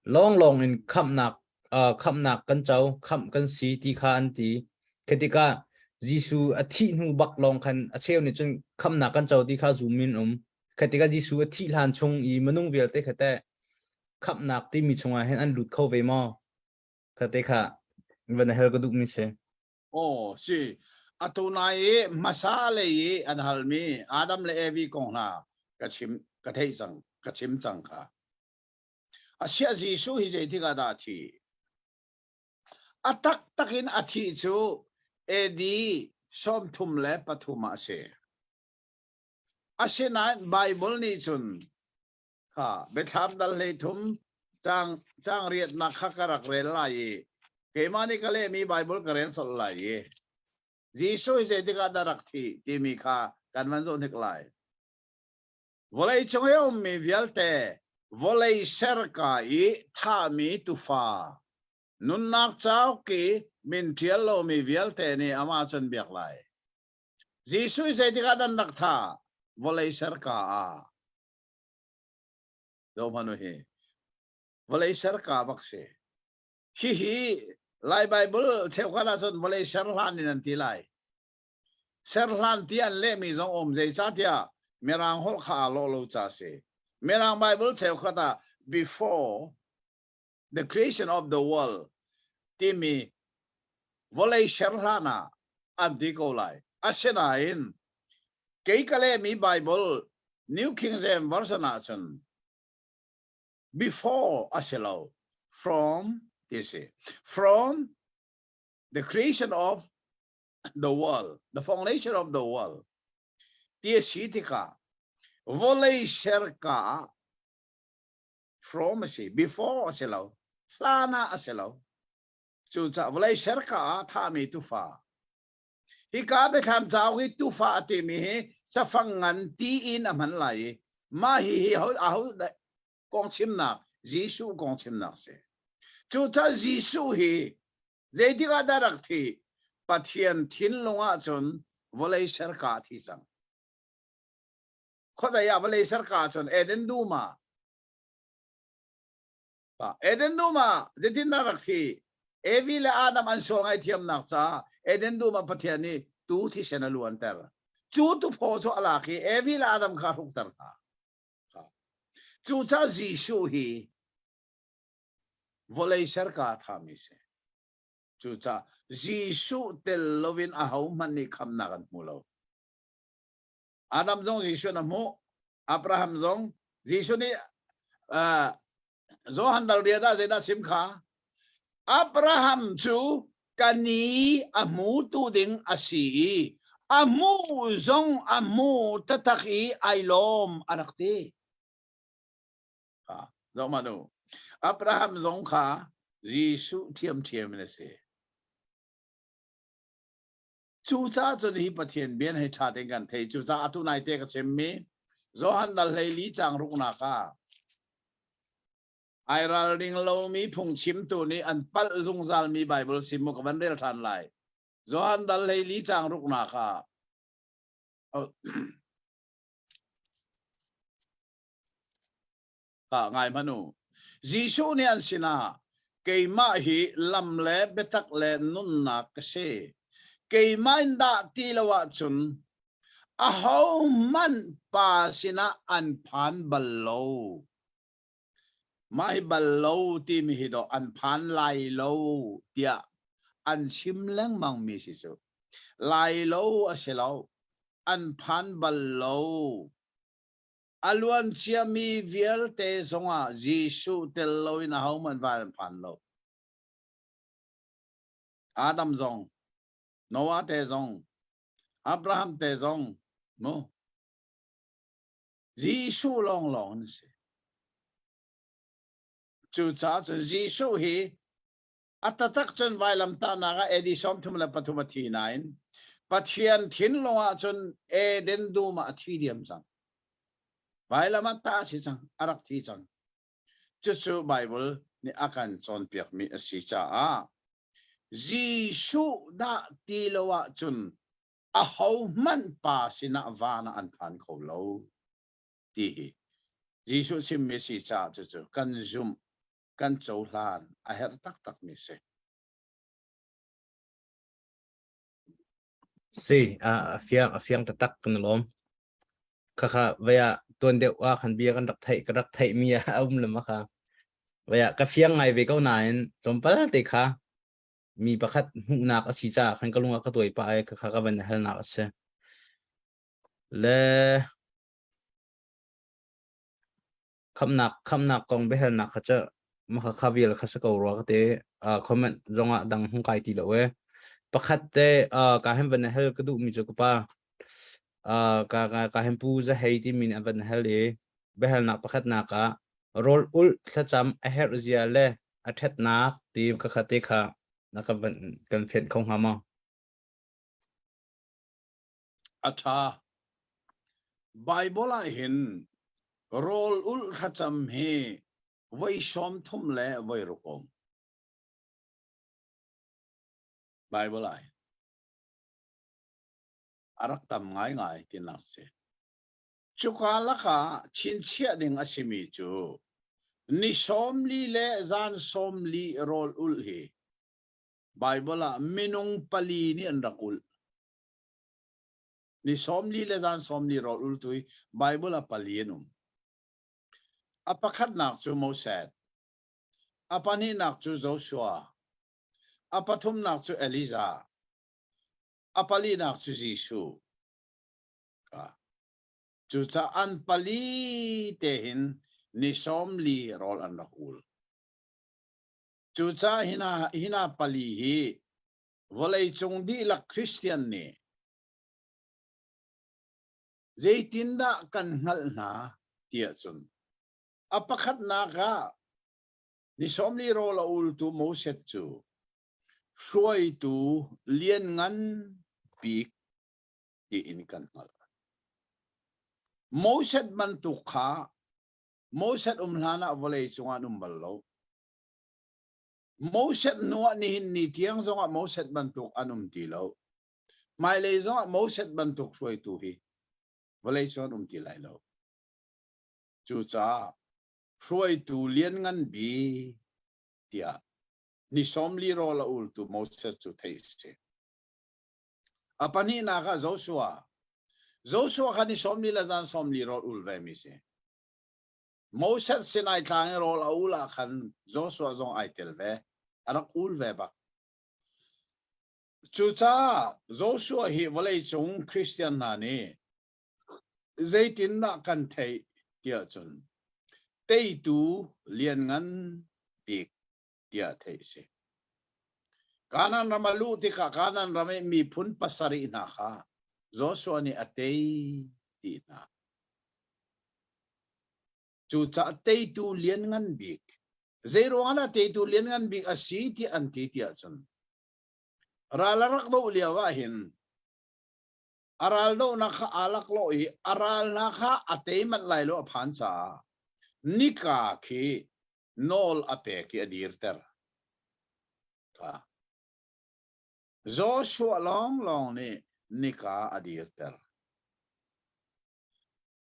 [SPEAKER 1] lawnglawng in khamhnak khamhnak kan co, khamh kan si ti kha an ti. Khi tikah Jesuh a thih hnu bak lawng khan a cheu nih cun khamhnak kan co ti kha zum in um. Khi tikah Jesuh a thih hlan chung i minung vialte kha teh khamhnak timi chungah hin an lut kho ve maw? Kha te kha van hal ka duhmi si.
[SPEAKER 2] Aw si. Atu nai i hmasa lei i an halmi Adam le Evi kong hna ka chim ka theih cang ka chim cang kha. Asiah Jesuh hi zeitik ah dah a thih? A taktak in a thih cu AD 33 ah a si. Asinain Baibal nih cun kha biathlam dal 13 caang caang riatnak kha ka rak rel lai i keimah nih ka lehmi Baibal ka rel colh lai i Jesuh hi zeitik ah dah rak thih timi kha kan van zoh hnik lai. Vawlei cung i a ummi vialte vawlei serka i thahmi tufa nunnak cauk i min ṭial lomi vialte nih amah cu an biak lai. Jesuh hi zeitik ah dah an rak thah? Vawlei serka ah. Zohhmanh u hi. Vawlei serka bak si. Hihi Lai Baibal cheukhat ahcun vawlei ser hlan in an ti lai. Serhlan ti an lehmi zong um zeicahtiah Mirang holh kha aa lawh lo ca a si. Mirang Bible cheukhat ah before the creation of the world timi vawlei serhlan ah an ti ko lai. Asinain kei ka lehmi Bible New King James Version ahcun before a si lo from ti si. From the creation of the world, the foundation of the world ti a si tikah vawlei serka ah from a si, before a si lo, hlan ah a si lo. Cucaah vawlei serka ah thahmi tufa. Hika biathlam cauk i tufa a timi hi cafang ngan ti in a hman lai i mah hi hi aho kong chimnak Jesuh kong chimnak si. Cucaah Jesuh hi Zeitik ah dah rak thih? Pathian thinlung ahcun vawlei serka a thi cang. Khuazei ah vawlei serka ahcun Eden dum ah. Eden dum ah zeitin dah rak thi? Evi le Adam an sual ngaihthiamnak caah Eden dum ah Pathian nih tu thisen a luanter. Cu tuphaw cu a lak i Evi le Adam kha a hrukter hna. Cucaah Jesuh hi Vawlei serka a thami si. Cucaah Jesuh tel loin ahohmanh nih khamnak an hmu lo. Adam zong Jesuh na hmuh. Abraham zong Jesuh nih uh, Johan dal riat ah zeidah sim kha? Abraham cu kani a hmutu ding a si i a hmu zong a hmu tatak i ai lawm a rak ti. Zoh hmanh u. Abraham zong kha Jesuh ṭhiamṭhiam in a si. Cucaah cun hi Pathian bia hei ṭha tein kan thei. Cucaah atu nai te ka chimmi Johan dal 14 caang ruknak ah ai ralring lomi phungchimtu nih an palh zungzalmi Bible sim mu ka van rel ṭhan lai. Johan dal 14 caang ruknak ah Ka ngai hmanh u. Jesuh nih an sinah, Keimah hi lam le biatak le nunnak ka si. Keimah in dah ti lo ahcun ahohmanh Pa sinah an phan bal lo. Mah hi bal lo timi hi dawh an phan lai lo tiah an chim lengmangmi si cu. Lai lo a si lo. An phan bal lo. A luan ciami vialte zongah Jesuh tel loin ahohmanh van an phan lo. Adam zong, Noah te zong. Abraham te zong mu Jesuh lawnglawng an si. Cucaah cun Jesuh hi a taktak cun vailamtahnak ah AD 33 a thi nain Pathian thinlung ah cun Eden dum ah a thi diam cang. Vailam ah tah a si cang, a rak thi cang. Cucu Bible nih a kan cawnpiakmi a si caah Jesuh dah ti lo ahcun ahohmanh pa sinah van ah an phan kho lo ti hi Jesuh chimmi si caah cucu kan zumh kan cohlan a herh taktakmi si.
[SPEAKER 1] Si, a fiang a fiang taktak kan lawm. Khakha vaya tuan deuh ah khan bia kan rak theih ka rak theih mi a um lama kha. Vaya ka fiang ngai ve ko nain tlawmpal te kha mi pakhat hmuhnak a si caah khan ka lung ah ka tuai pah i khakha ka van halnak a si. Le khamnak khamnak kong biahalnak kha cu maka kha vial kha si ko rua ka ti comment zongah dang hung kai ti lo e pakhat te ka hem van hel ka duh mi cu ka pa ka ka ka hem pu za hei ti min an van hel i biahalnak pakhat nak ah rawl ulh thlacam a herh zia le a ṭhatnak ti ka kha te kha na ka van kan fenh kho hnga maw?
[SPEAKER 2] A ṭha. Baibal ah hin rawl ulh thlacam hi voi 36 le voi ruk um. Baibal ah hin a rak tam ngaingai tinak si. Cuka lakah chinchiah ding a simi cu ni 40 le zan 40 rawl ulh hi Baibal ah minung pali nih an rak ulh. Ni 40 le zan 40 rawl ultu hi Baibal ah pali an um. A pakhatnak cu Moses, a pahnihnak cu Joshua, a pathumnak cu Elijah, a palinak cu Jesuh. Cucaah an pali te hin ni 40 rawl an rak ul. Cucaah hina, hina pali hi vawleicung dihlak Christian nih zeitindah kan hngalh hna tiah cun a pakhatnak ah ni 40 rawl a ultu Moses cu hruaitu lianngan bik tiin kan hngalh. Moses bantuk kha Moses um hlan ah vawlei cungah an um bal lo. Moses hnu ah nihin ni tiang zongah Moses bantuk an um ti lo. Hmailei zongah Moses bantuk hruaitu hi vawlei cung an um ti lai lo. Cucaah hruaitu lianngan bik tiah ni 40 rawl a ultu Moses cu theih a si. A pahnihnak ah Joshua. Joshua kha ni 40 le zan 40 rawl ul ve mi si. Moses Sinai tlang i rawl a ul ah khan Joshua zong ai tel ve. A rak ul ve bak. Cucaah Joshua hi vawleicung Christian hna nih zeitindah kan theih tiah cun teitu lianngan bik tiah theih a si. Kanaan ram a luh tikah Kanaan ram i miphun pasarih hna kha Joshua nih a tei ti hna. Cucaah teitu lianngan bik zeiruang ah teitu lianngan bik a si ti an ti tiah cun ral a rak doh lio ah hin a ral dohnak kha aa laklawh i a ral hna kha a tei manh lai lo a phan caah nika khi nawl a pek i a dirter. Joshua lawnglawng nih nika a dirter.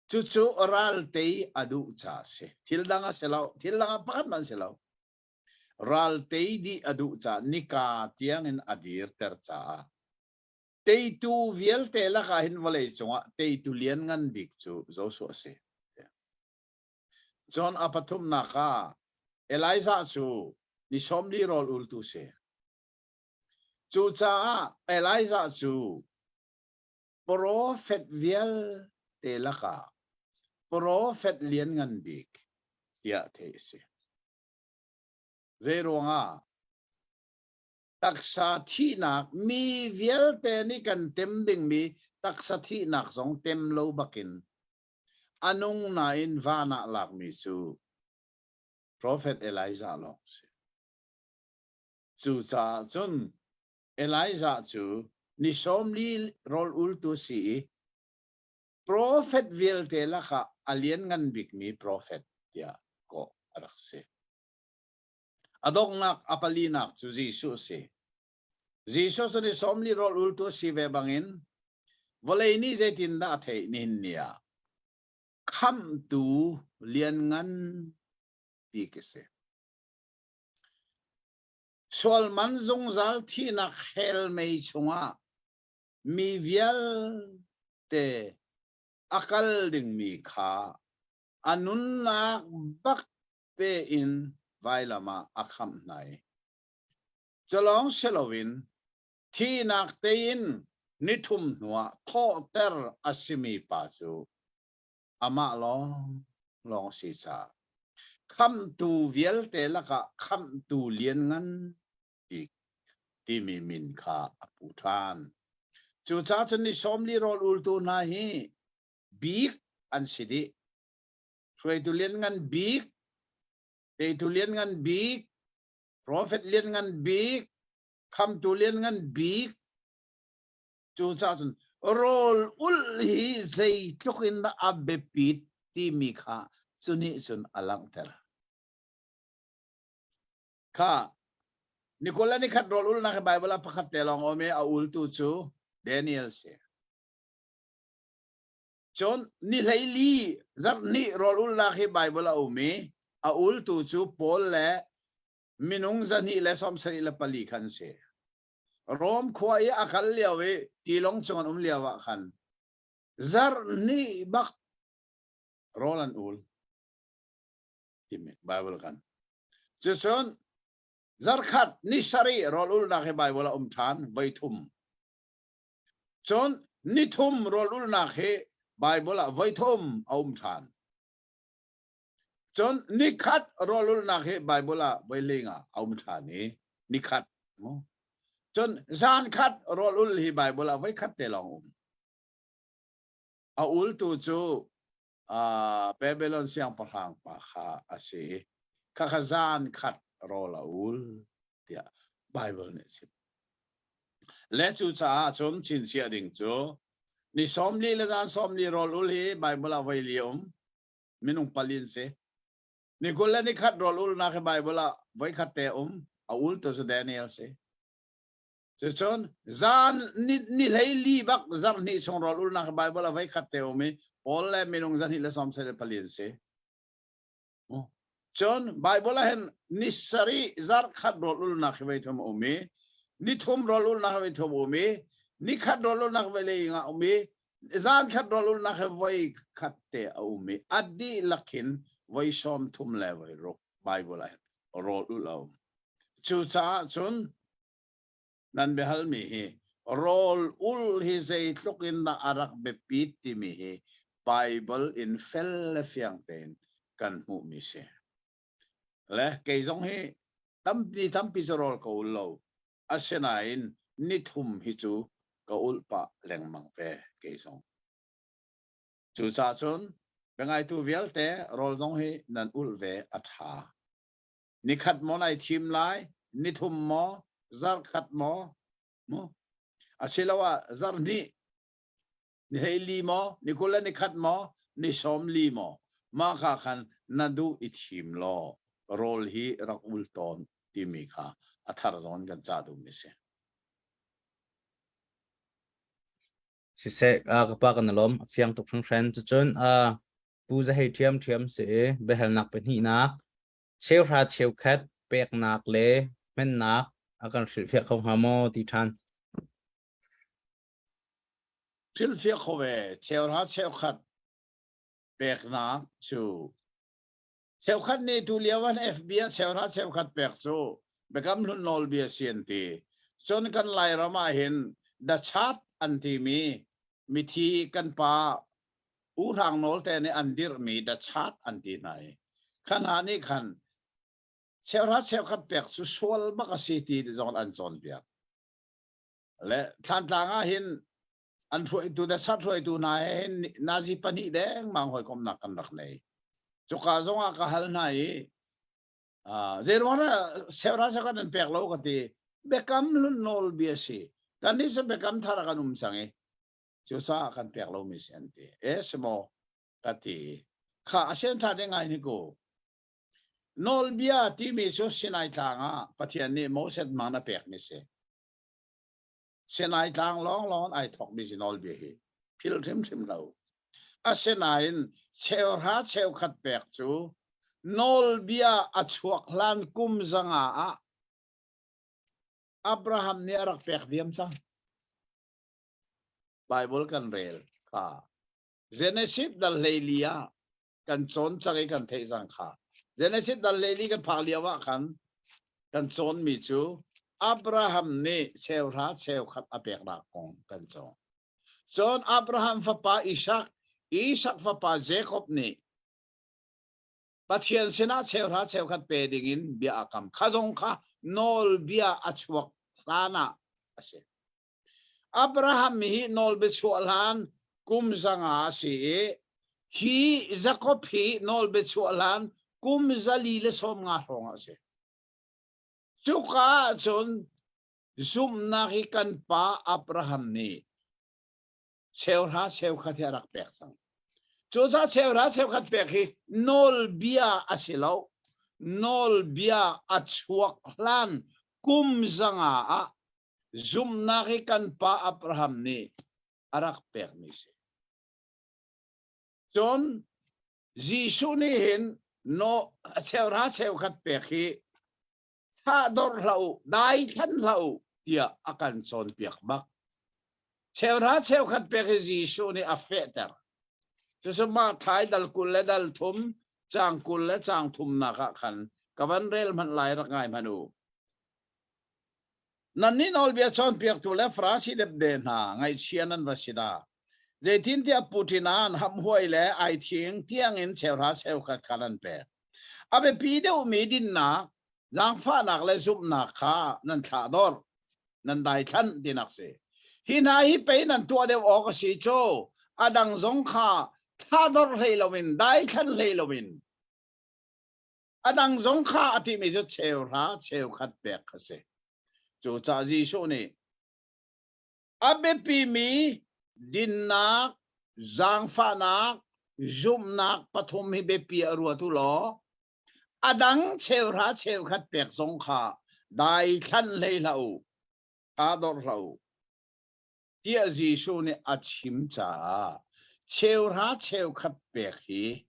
[SPEAKER 2] Cucu ral tei a duh ca a si. Thil dang a si lo. Thil dang ah pakhat hmanh si lo. Ral tei dih a duh ca nika tiangin a dirter caah teitu vialte lakah hin vawlei cungah teitu lianngan bik cu Joshua a si. Cun a pathumnak ah Elijah cu ni 40 rawl ultu si. Cucaah Elijah cu profet vialte lakah profet lianngan bik tiah theih a si. Zeiruangah? Taksa thihnak mi vialte nih kan tem dingmi taksa thihnak zong tem lo bakin a nung nain van ah lakmi cu Prophet Elijah lawng si. Cucaah cun Elijah cu ni 40 rawl ultu si i profet vialte lakah a lianngan bikmi profet tiah kawh a rak si. A donghnak a palinak cu Jesuh a si. Jesuh cu ni 40 rawl ultu a si ve bangin vawlei nih zeitindah a theih nihin ni ah khamhtu lianngan bik a si. Sual man zungzal thihnak hell mei chungah mi vialte a kal dingmi kha a nunnak bak pe in vailam ah a khamh hna i culawng si loin thihnak tein nithum hnuah thawhter a simi pa cu amah lawng lawng si caah khamhtu vialte lakah khamhtu lianngan bik timi min kha a pu ṭhan. Cucaah cun ni 40 rawl ultu hna hi bik an si dih. Hruaitu lianngan bik, teitu lianngan bik, profet lianngan bik, khamtu lianngan bik. Cucaah cun rawl ulh hi zeitluk in dah a biapit timi kha cu nih cun a langhter. Kha Nikola ni khat rawl ulnak hi Bible ah pakhat te lawng um i a ultu cu Daniel si. Cun ni 14 zarh hnih rawl ulnak hi Bible a um i a ultu cu Paul le minung 274 khan si. Rom khua i a kal lio i tilawng cung an um lio ah khan zarh hnih bak rawl an ul timi Bible kan. Cucun zarkhat ni sarih rawl ulnak hi Bible a um ṭhan voi thum. Cun nithum rawl ulnak hi Bible ah voi thum a um ṭhan. Cun nikhat rawl ulnak hi Bible ah voi linga a um ṭhan i nikhat. Cun zan khat rawl ul hi Bible ah voi khat te lawng um. A ultu cu uh, Babylon siangpahrang pa kha a si. Khakha zan khat rawl a ul tiah Bible nih a chim. Le cu caah cun chinchiah ding cu ni 40 le zan 40 rawl ul hi Bible ah voi li um minung palin si. Ni 20 le ni khat rawl ulnak hi Bible ah voi khat te um a ul tu cu Daniel si. Cucun zan ni, ni 14 bak zarh hnih chung rawl ulnak Bible a voi khat te um i Paul le minung zarh hnih le sawm le pali an si. Cun Bible ah hin ni sarih zarh khat rawl ulnak hi voi thum a um i ni thum rawl ulnak hi voi thum a um i ni khat rawl ulnak voi le nga um i zan khat rawl ulnak hi voi khat te a um i a dihlak hin voi 30 le voi ruk Bible ah hin rawl ul a um. Cucaah cun nan biahalmi hi rawl ul hi zeitluk in dah a rak biapit timi hi Bible in fel le fiang tein kan hmuhmi si. Le kei zong hi tampi tampi cu rawl ka ul lo. Asinain nithum hi cu ka ulh pah lengmang ve kei zong. Cucaah cun biangaitu vialte rawl zong hi nan ulh ve a ṭha. Nikhat maw nai thim lai, nithum maw, zarhkhat maw, mu asiloah zarhhnih, ni 14 maw, ni 21 maw, ni 40 maw, mah kha khan na duh i thim law rawl hi rak ul tawn timi kha a thar zong in kan cah duhmi si.
[SPEAKER 1] Siseh, ka pa kan lawm, a fiang tuk hringhran. Cucun Pu Zahei ṭhiamṭhiam si i biahalnak pahnihnak cheuhra cheukhat peknak le hmennak a kan hrilhfiah kho hnga maw ti ṭhan.
[SPEAKER 2] Hrilhfiah kho ve cheuhra cheukhat peknak cu cheukhat nih tu lio an FB ah cheuhra cheukhat pek cu biakam hlun nawlbia si an ti. Cun kan Lairam ah hin the chat an timi mithi kan pa U Hrang Nawl te nih an dirhmi the chat an ti hna i kha hna nih khan. Cheuhra cheukhat pek cu sual bak a si ti zong an cawnpiak. Le Thlantlang ah hin an hruaitu le sat hruaitu hna he hin nazi pahnih dengmang hawikomhnak kan rak nei. Cuka zong ah ka hal hna i zei ruang dah cheuhra cheukhat nan pek lo ka ti. Biakam hlun nawlbia si. Kan nih cu biakam thar ah kan um cang i cucaah kan pek lomi si an ti. E si maw ka ti. Kha a sian ṭha te ngai ni ku. Nawlbia timi cu Sinai tlang ah Pathian nih Moses man a pekmi si. Sinai tlang lawnglawng ai thawkmi si nawlbia hi. Philh hrimhrim lo. Asinain cheuhra cheukhat pek cu nawlbia a chuak hlan kum zanga ah Abraham nih a rak pek diam cang. Bible kan rel kha. Genesis dal hleili ah kan cawn cang i kan theih cang kha. Genesis dal hleili kan phak lio ah khan kan cawnmi cu Abraham nih cheuhra cheukhat a peknak kong kan cawng. Cun Abraham fapa Isak, Isak fapa Jacob nih Pathian sinah cheuhra cheukhat pe dingin bia a kam. Kha zong kha nawlbia a chuak hlan ah a si. Abraham hi nawlbiachuah hlan kum zanga a si i hi Jakob hi nawlbiachuah hlan kum 450 hrawng a si. Cuka ahcun zumhnak hi kan pa Abraham nih cheuhra cheukhat hi a rak pek cang. Cucaah cheuhra cheukhat pek hi nawlbia a si lo. Nawlbia a chuak hlan kum zanga ah Zumhnak hi kan pa Abraham nih a rak pekmi si. Cun Jesuh nih hin no cheuhra cheukhat pek hi thlah dor hlah u, dai thlan hlah u tiah a kan cawnpiak bak. Cheuhra cheukhat pek hi Jesuh nih a fehter. Cucu mah thai dal 20 le dal thum, caang 20 le caang thumnak ah khan ka van rel hmanh lai rak ngai hmanh u. Nannih nawlbia cawnpiaktu le Farasi depde hna, ngaihchia nan va si dah! Zeitintiah puṭin ah an hamhhuai le aithing tiangin cheuhra cheukhat kha nan pek. A biapi deuhmi dinnak, zaangfahnak le zumhnak kha nan thlahdorh, nan daithlanh tinak si. Hi hna hi pei nan tuah deuh awk a si cu, a dang zong kha thlahdorh hlei loin, daithlanh hlei loin A dang zong kha a timi cu cheuhra cheukhat pek kha si. Cucaah Jesuh nih a biapimi dinnak, zaangfahnak, zumhnak pathum hi biapi a ruat u law a dang cheuhra cheukhat pek zong kha daithlan hlei hlah u, kaa dorh hlah u tiah Jesuh nih a chim caah cheuhra cheukhat pek hi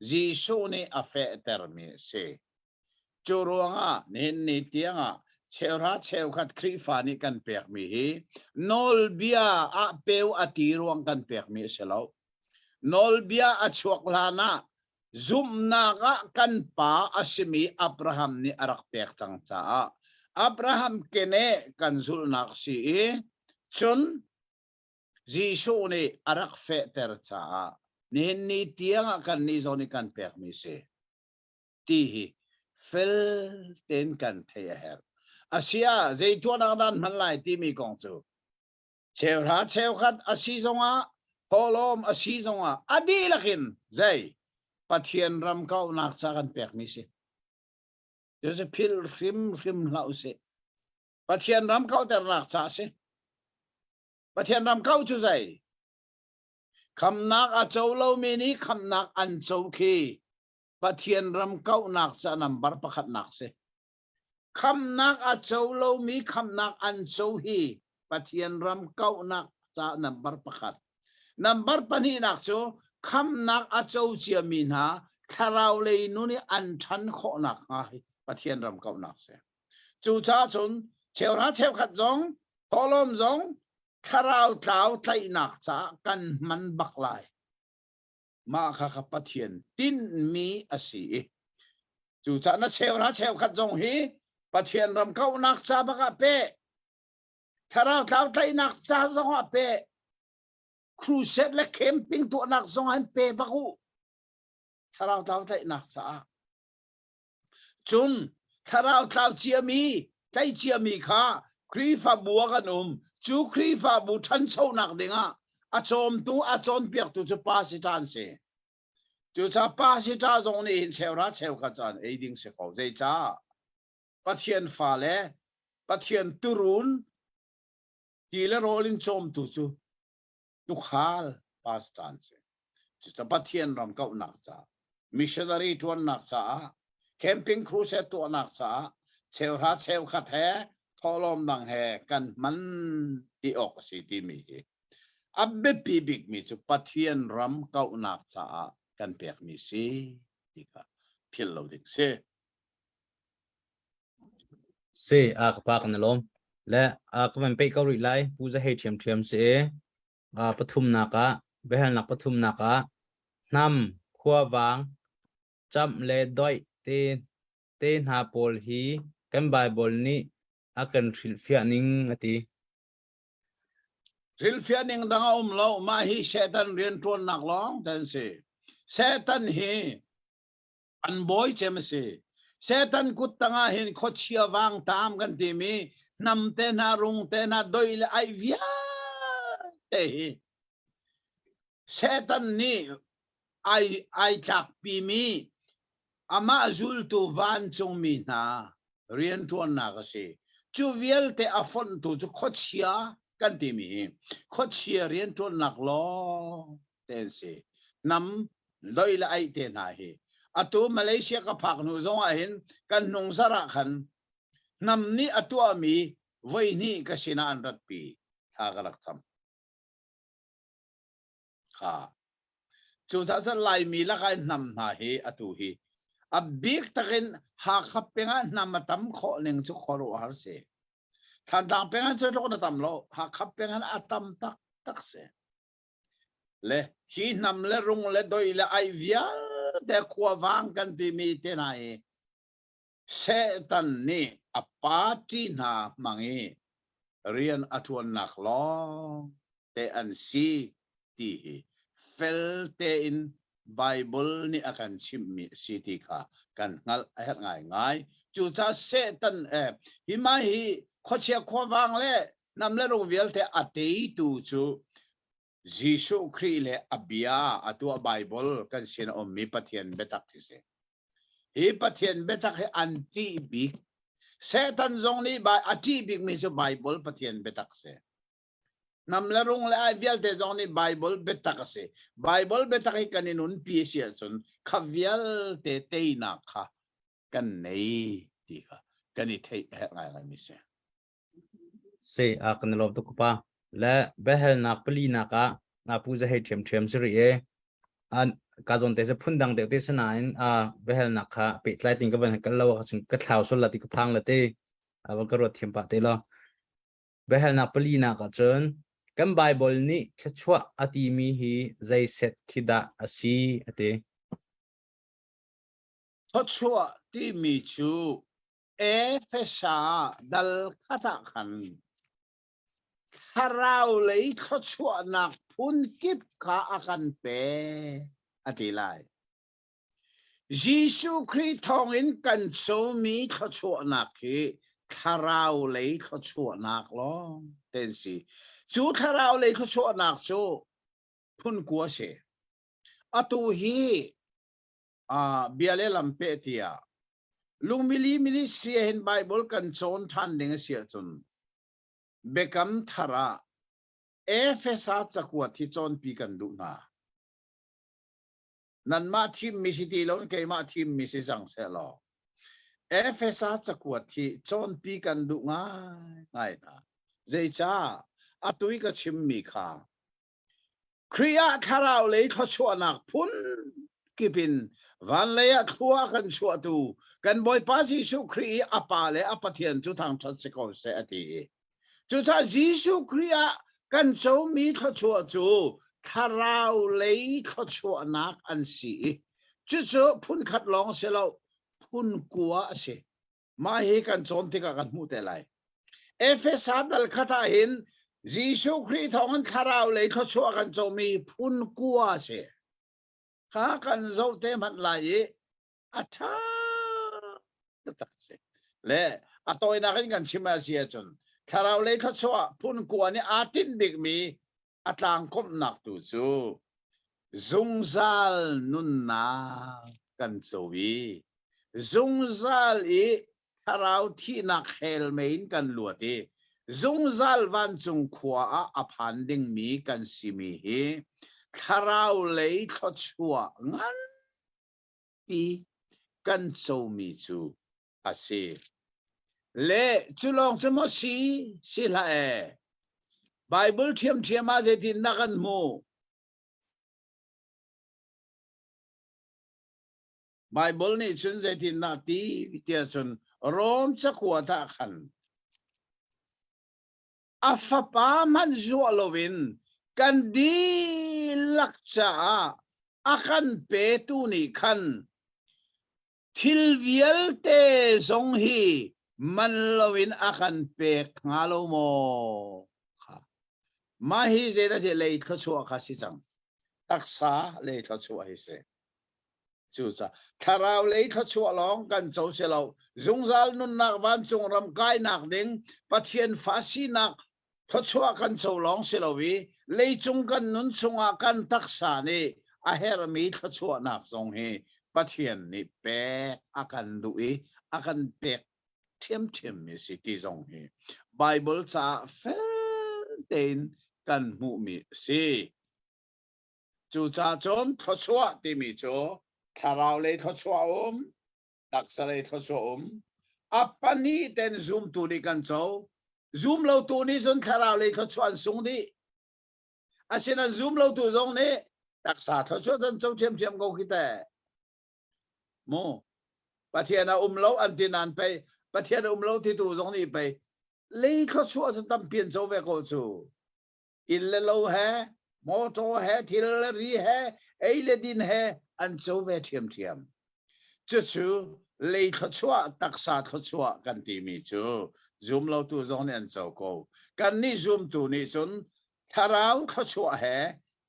[SPEAKER 2] Jesuh nih a fehtermi a si. Cu ruangah nihin ni tiangah cheuhra cheukhat Khrihfa nih kan pekmi hi nawlbia ah peu a ti ruang kan pekmi a si lo. Nawlbia a chuak hlan ah zumhnak ah kan pa a simi Abraham nih a rak pek cang caah Abraham keneh kan zulhnak si i cun Jesuh nih a rak fehter caah nihin ni tiangah kannih zong nih kan pekmi si ti hi fel tein kan theih a herh. Asia zei tuahnak dan hman lai timi kong cu cheuhra cheukhat a si zongah thawhlawm a si zongah a dihlak in zei Pathian ram kauhnak ca kan pekmi si. Cucu philh hrimhrim hlah usih. Pathian ram kauhternak ca a si. Pathian ram kau cu zei? Khamnak a co lomi nih khamnak an co khi Pathian ram kauhnak ca nambar pakhatnak si. Khamnak a co lomi khamnak an co hi Pathian ram kauhnak ca nambar pakhat. Nambar pahnihnak cu khamnak a co ciami hna thlarau lei nun i an ṭhan khawhnak hnga hi Pathian ram kauhnak si. Cucaah cun cheuhra cheukhat zong thawhlawm zong thlarau tlau tlaihnak caah kan hman bak lai. Mah kha kha Pathian tinhmi a si i cucaah na cheuhra cheukhat zong hi Pathian ram kauhnak ca bak ah pe. Thlarau tlau tlaihnak ca zong ah pe. Crusade le camping tuahnak zong an pe bak u. Thlarau tlau tlaihnak caah. Cun thlarau tlau ciami, tlai ciami kha Khrihfabu ah kan um. Cu Khrihfabu ṭhanchonak dingah a cawmtu, a cawnpiaktu cu pastor an si. Cucaah pastor zong nih hin cheuhra cheukhat cu an ei ding si ko. Zeicah? Pathian fale, Pathian turun ti le rawl in cawmtu cu tukhal pastor an si. Cucaah Pathian ram kauhnak caah, missionary ṭuannak caah, camping crusade tuahnak caah cheuhra cheukhat he thawhlawm dang he kan hman ti awk a si timi hi a biapi bikmi cu Pathian ram kauhnak caah kan pekmi si ti kha philh lo ding si.
[SPEAKER 1] Si, a ka pa kan i lawm. Le a ka van peih ko rih lai. Pu za hei ṭhiamṭhiam si i pathumnak ah biahalnak pathumnak ah hnam, khuavang, camh le doih te te hna pawl hi kan Baibal nih a kan hrilhfiah ning a ti.
[SPEAKER 2] Hrilhfiah ning dang a um lo. Mah hi Satan rianṭuannak lawng te an si. Satan hi an bawi cem a si. Satan kut tangah hin khuachia vangtam kan timi hnam te hna rung te hna doi le ai vialte hi Satan nih ai ai tlakpimi amah zultu vancungmi hna rianṭuannak a si. Cu vialte a fonhtu cu khuachia kan timi hi khuachia rianṭuannak lawng te an si. Nam doi le aih te hna hi. Atu Malaysia ka phak hnu zong ah hin kan hnung zarh ah khan hnam nih a tuahmi voi hnih ka sinah an ratpi thla ka rak cam. Kha. Cucaah cun Laimi lakah in hnam hna hi atu hi a bik takin Hakha peng ah hnam a tam khawh ning cu khuaruahhar si. Thantlang peng ah cu tluk a tam lo. Hakha peng ah a tam taktak si. Le hi hnam le rung le doi le ai vialte khuavang kan timi te hna hi Satan nih a party hna hmang i rian a ṭuannak lawng te an si ti hi fel tein Bible nih a kan chimhmi a si ti kha kan hngalh a herh ngaingai. Cucaah Satan eh, hi mah hi khuachia khuavang le hnam le rung vialte a teitu cu Jesuh Khrih le a bia a tuah Bible kan sin a ummi Pathian biatak hi si. Hi Pathian biatak hi an ṭih bik. Satan zong nih a ṭih bikmi cu Bible Pathian biatak si. Hnam le rung le ai vialte zong nih Bible biatak a si. Bible biatak hi kan i nunpi a si ahcun kha vialte teinak kha kan nei ti kha kan i theih a herh ngaingaimi si.
[SPEAKER 1] Si, a kan i lawm tuk pa. Le biahalnak palinak ah na pu za hei ṭhiamṭhiam si rih i an ka zawn te se phun dang deuh te si nain a biahalnak kha pehtlai ting ka van kal lo ah cun ka thlau sul la ti ka phang la te a van ka ruat thiam pah te lo. Biahalnak palinak ah cun kan Bible nih thluachuah a timi hi zei set khi dah a si a ti.
[SPEAKER 2] Thluachuah timi cu Efesa dal khat ah khan thlarau lei thluachuahnak phun kip kha a kan pe a ti lai. Jesuh Khrih thawngin kan comi thluachuahnak hi thlarau lei thluachuahnak lawng te an si. Cu thlarau lei thluachuahnak cu phun kua si. Atu hi uh, bia le lam peh tiah Lungmili ministry ah hin Bible kan cawn ṭhan ding a si ahcun Biakam Thar ah Efesa cakuat hi cawnpi kan duh hna. Nanmah thimmi si ti loin keimah thimmi si cang sehlaw Efesa cakuat hi cawnpi kan duh ngaingai hna. Zeicah? Atu i ka chimmi kha Khrih ah thlarau lei thluachuahnak phun kip in vanlei ah thlua kan chuahtu kan Bawipa Jesuh Khrih i a Pa le a Pathian cu thangṭhat si ko seh a ti. Cucaah Jesuh Khrih ah kan comi thluachuah cu thlarau lei thluachuahnak an si i cucu phunkhat lawng si lo phun kua a si. Mah hi kan cawn tikah kan hmuh te lai. Efesa dal khat ah hin Jesuh Khrih thawngin thlarau lei thluachuah kan comi phun kua a si. Kha kan zoh te hmanh lai i a ṭha. Taktak si. Le a tawinak in kan chim a si ahcun thlarau lei thluachuah phun kua nih aa tinh bikmi a tlangkomhnak tu cu zungzal nunnak kan co i zungzal i thlarau thihnak hell mei in kan luat i zungzal vancung khua ah a phan dingmi kan simi hi thlarau lei thluachuah nganpi kan comi cu a si. Le cu lawng cu maw si? Si hlah ee. Bible ṭhiamṭhiam ah zeitindah kan hmuh? Bible nih cun zeitindah ti tiah cun Rom cakuat ah khan a fapa hmanh zuah loin kan dihlak caah a kan petu nih khan thil vialte zong hi man loin a kan pek hnga lo maw? Mah hi zeidah si lei thluachuah kha si cang. Taksa lei thluachuah hi si. Cucaah thlarau lei thluachuah lawng kan co si lo. Zungzal nunnak vancung ram kainak ding Pathian fa sinak thluachuah kan co lawng si lo i leicung kan nun chungah kan taksa nih a herhmi thluachuahnak zong hi Pathian nih pek a kan duh i a kan pek ṭhiamṭhiammi si ti zong hi Baibal caah fel tein kan hmuhmi a si. Cucaah cun thluachuah timi cu thlarau lei thluachuah um, taksa lei thluachuah um. A pahnih ten zumtu nih kan co. Zum lotu nih cun thlarau lei thluachuah an sung dih. Asinain zum lotu zong nih taksa thluachuah an co ṭhiamṭhiam ko khi teh. Mu Pathian a um lo an ti nain pei Pathian a um lo ti tu zong nih pei lei thluachuah cu tampi an co ve ko cu. Inn le lo he motor he thil le ri he ei le din he an co ve ṭhiamṭhiam. Cucu lei thluachuah taksa thluachuah kan timi cu zum lotu zong nih an co ko. Kannih zumtu nih cun thlarau thluachuah he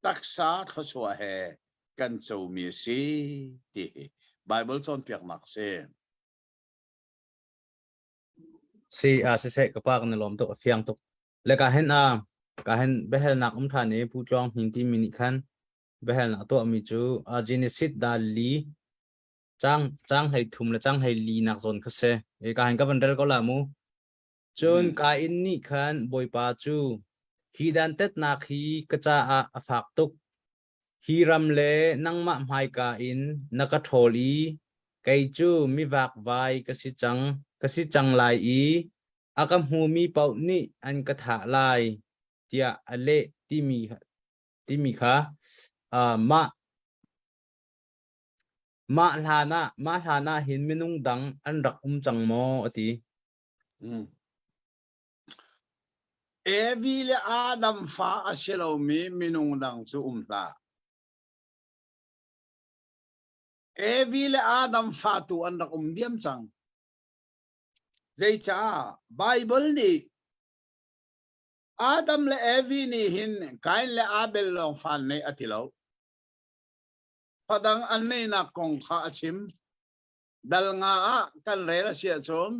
[SPEAKER 2] taksa thluachuah he kan comi a si ti hi Bible cawnpiaknak a si.
[SPEAKER 1] Si a siseh ka pa kan i lawm tuk a fiang tuk. Le ka hen a ka hen biahalnak um ṭhan i Pu Tluang Hnin timi nih khan biahalnak a tuahmi cu Genesis dal li cang cang hlei thum le cang hlei li nak zawn kha si. E ka hen ka van rel ko la mu. Cun Kain nih khan Bawipa cu hi dantatnak hi ka caah a fak tuk. Hi ram le nangmah hmaika in na ka ṭhawl i kei cu mivakvai ka si cang, ka si cang lai i a ka hmumi paoh nih an ka thah lai, tiah a leh timi, timi kha uh, mah mah hlanah mah hlanah hin minung dang an rak um cang maw a ti.
[SPEAKER 2] Mm. Evi le Adam fa a si lomi minung dang cu um hlah. Evi le Adam fa tu an rak um diam cang. Zeicah Bible nih Adam le Evi nih hin Kain le Abel lawng fa an nei a ti lo. Fadang an neinak kong kha a chim. Dal nga ah kan rel a si ahcun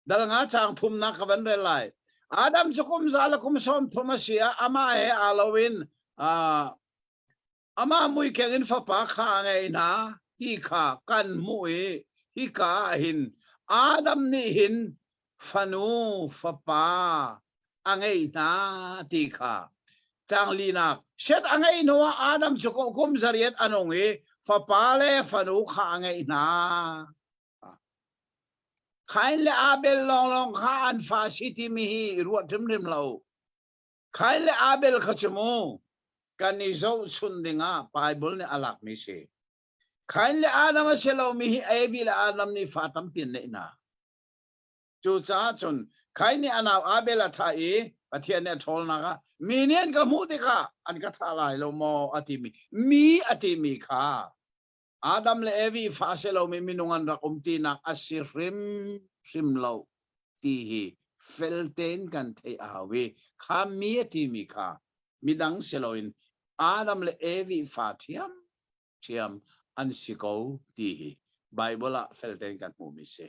[SPEAKER 2] Dal nga caang thumnak ka van rel lai. Adam cu kum za le kum sawm thum a si ah amah he aa lo in amah muikeng in fapa kha a ngei hna ti kha kan hmuh i hika ah hin Adam nih hin fanu fapa a ngei hna ti kha caang linak Seth a ngeih hnuah Adam cu kum zariat a nung i fapa le fanu kha a ngeih hna. Kain le Abel lawnglawng kha an fa si timi hi ruat hrimhrim lo. Kain le Abel kha cu mu kan i zohchun dingah Bible nih a lakmi si. Kain le Adam a si lomi hi Abel le Adam nih fa tampi an neih hna. Cucaah cun Kain nih a nau Abel a thah i Pathian nih a ṭhawlnak ah mi nih an ka hmuh tikah an ka thah lai lo maw a timi mi a timi kha Adam le Evi fa a si lomi minung an rak um tinak a si hrimhrim lo ti hi fel tein kan theih a hau i kha mi a timi kha midang si loin Adam le Evi fa ṭhiamṭhiam an si ko ti hi. Bible ah fel tein kan hmuhmi si.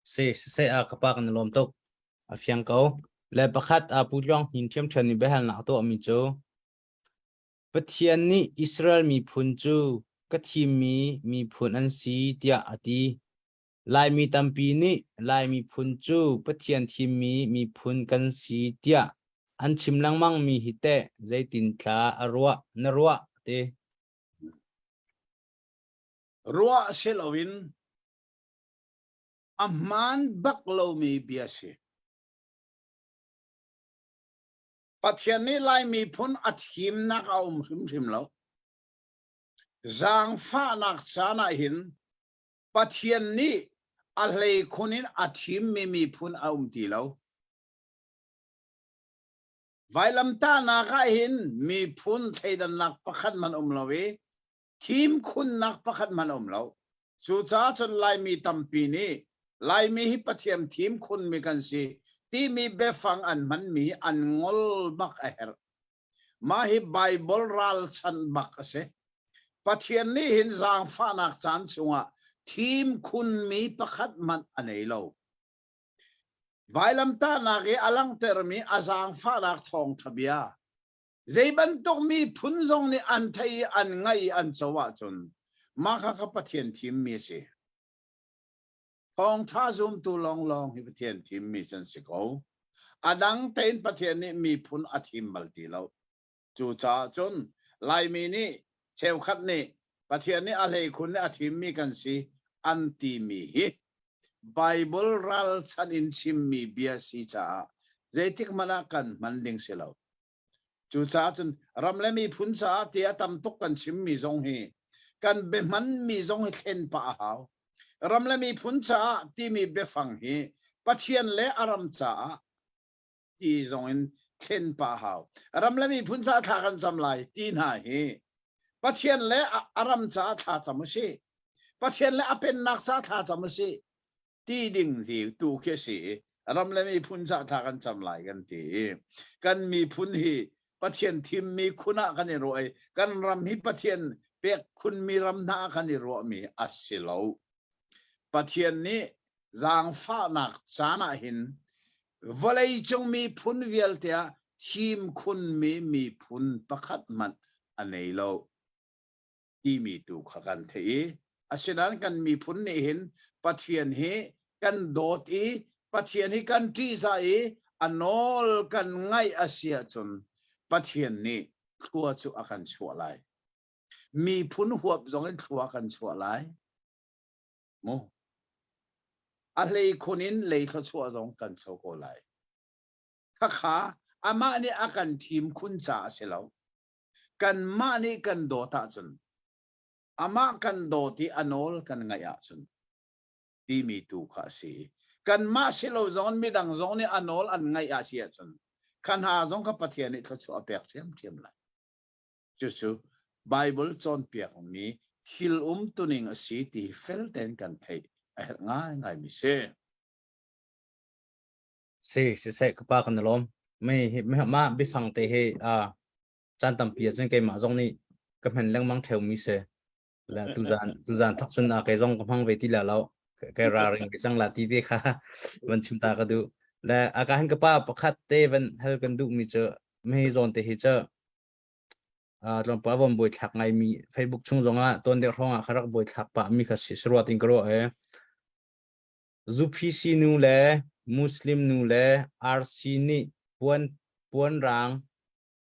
[SPEAKER 1] Si siseh a ka pa kan i lawm tuk. A fiang ko. Le pakhat a Pu Tluang Hnin ṭhiamṭhiam nih biahalnak a tuahmi cu Pathian nih Israel miphun cu ka thimmi miphun an si tiah a ti. Laimi tampi nih Lai miphun cu Pathian thimmi miphun kan si tiah an chim lengmangmi hi teh zeitin thla a ruah na ruah ti.
[SPEAKER 2] Ruah si loin a hmaan bak lomi bia si. Pathian nih Lai miphun a thimnak a um hrimhrim lo. Zaangfahnak caan ah hin Pathian nih a hleikhun in a thimmi miphun a um ti lo. Vailamtahnak ah hin miphun thleidannak pakhat hmanh um lo i thim khunnak pakhat hmanh um lo. Cucaah cun Laimi tampi nih Laimi hi Pathian thim khunmi kan si timi biafang an hmanmi an ngol bak a herh. Mah hi Baibal ralchanh bak a si. Pathian nih hin zaangfahnak caan chungah thim khunmi pakhat hmanh a nei lo. Vailamtahnak i a langhtermi a zaangfahnak thawngṭha bia zei bantuk miphun zong nih an theih i an ngaih i an co ahcun mah kha kha Pathian thimmi a si. Thawngṭha zumtu lawnglawng hi Pathian thimmi can si ko. A dang tein Pathian nih miphun a thim bal ti lo. Cucaah cun Laimi nih cheukhat nih Pathian nih a hleikhun nih a thimmi kan si an timi hi Baibal ralchanh in chimmi bia si caah zeitik hmanh ah kan hman ding si lo. Cucaah cun ram le miphun caah ti a tam tuk kan chimmi zong hi kan biahmanmi zong hi thlen pah a hau. Ram le miphun caah timi biafang hi Pathian le a ram caah ti zong in thlen pah a hau. Ram le miphun caah thla kan cam lai ti hna hi Pathian le a ram caah thla cam u sih. Pathian le a pennak caah thla cam u sih ti ding hi tu khi a si i ram le miphun caah thla kan cam lai kan ti i kan miphun hi Pathian thimmi khun ah kan i ruah i kan ram hi Pathian pek khunmi ram hna ah kan i ruahmi a si lo. Pathian nih zaangfahnak caan ah hin vawleicung miphun vialte ah thim khunmi miphun pakhat hmanh a nei lo timi tu kha kan theih i asinain kan miphun nih hin Pathian hi kan dawt i Pathian hi kan ṭihzah i a nawl kan ngaih a si ahcun Pathian nih thlua cu a kan chuah lai. Miphun huap zong in thlua kan chuah lai. Mu. A hleikhun in lei thluachuah zong kan cho ko lai. Khakha amah nih a kan thim khun caah a si lo. Kanmah nih kan dawt ahcun amah kan dawt i a nawl kan ngaih ahcun timi tu kha a si. Kanmah si lo zong midang zong nih a nawl an ngaih ah si ahcun kha hna zong kha Pathian nih thluachuah a pek ṭhiamṭhiam lai. Cucu Baibal cawnpiakmi thil umtuning a si ti fel tein kan theih a herh ngaingaimi si.
[SPEAKER 1] Si, siseh ka pa kan i lawm. Mi hi mah biafang te hi caan tampi ahcun keimah zong nih ka hman lengmang ṭheumi si. La tuzan tuzan thok cun kei zong ka hmang ve ti la lo. Kai ralring ve cang la ti te kha van chim ta ka duh. Le aka hin ka pa pakhat te van hal kan duh mi cu mi zawn te hi cu tlawmpal von buai thlak ngaimi Facebook chung zongah tawn deuh hrawng ah kha rak buai thlak pah mi kha si ruat in ka ruah e. Zuphisi nu le Muslim nu le RC nih puan puan rang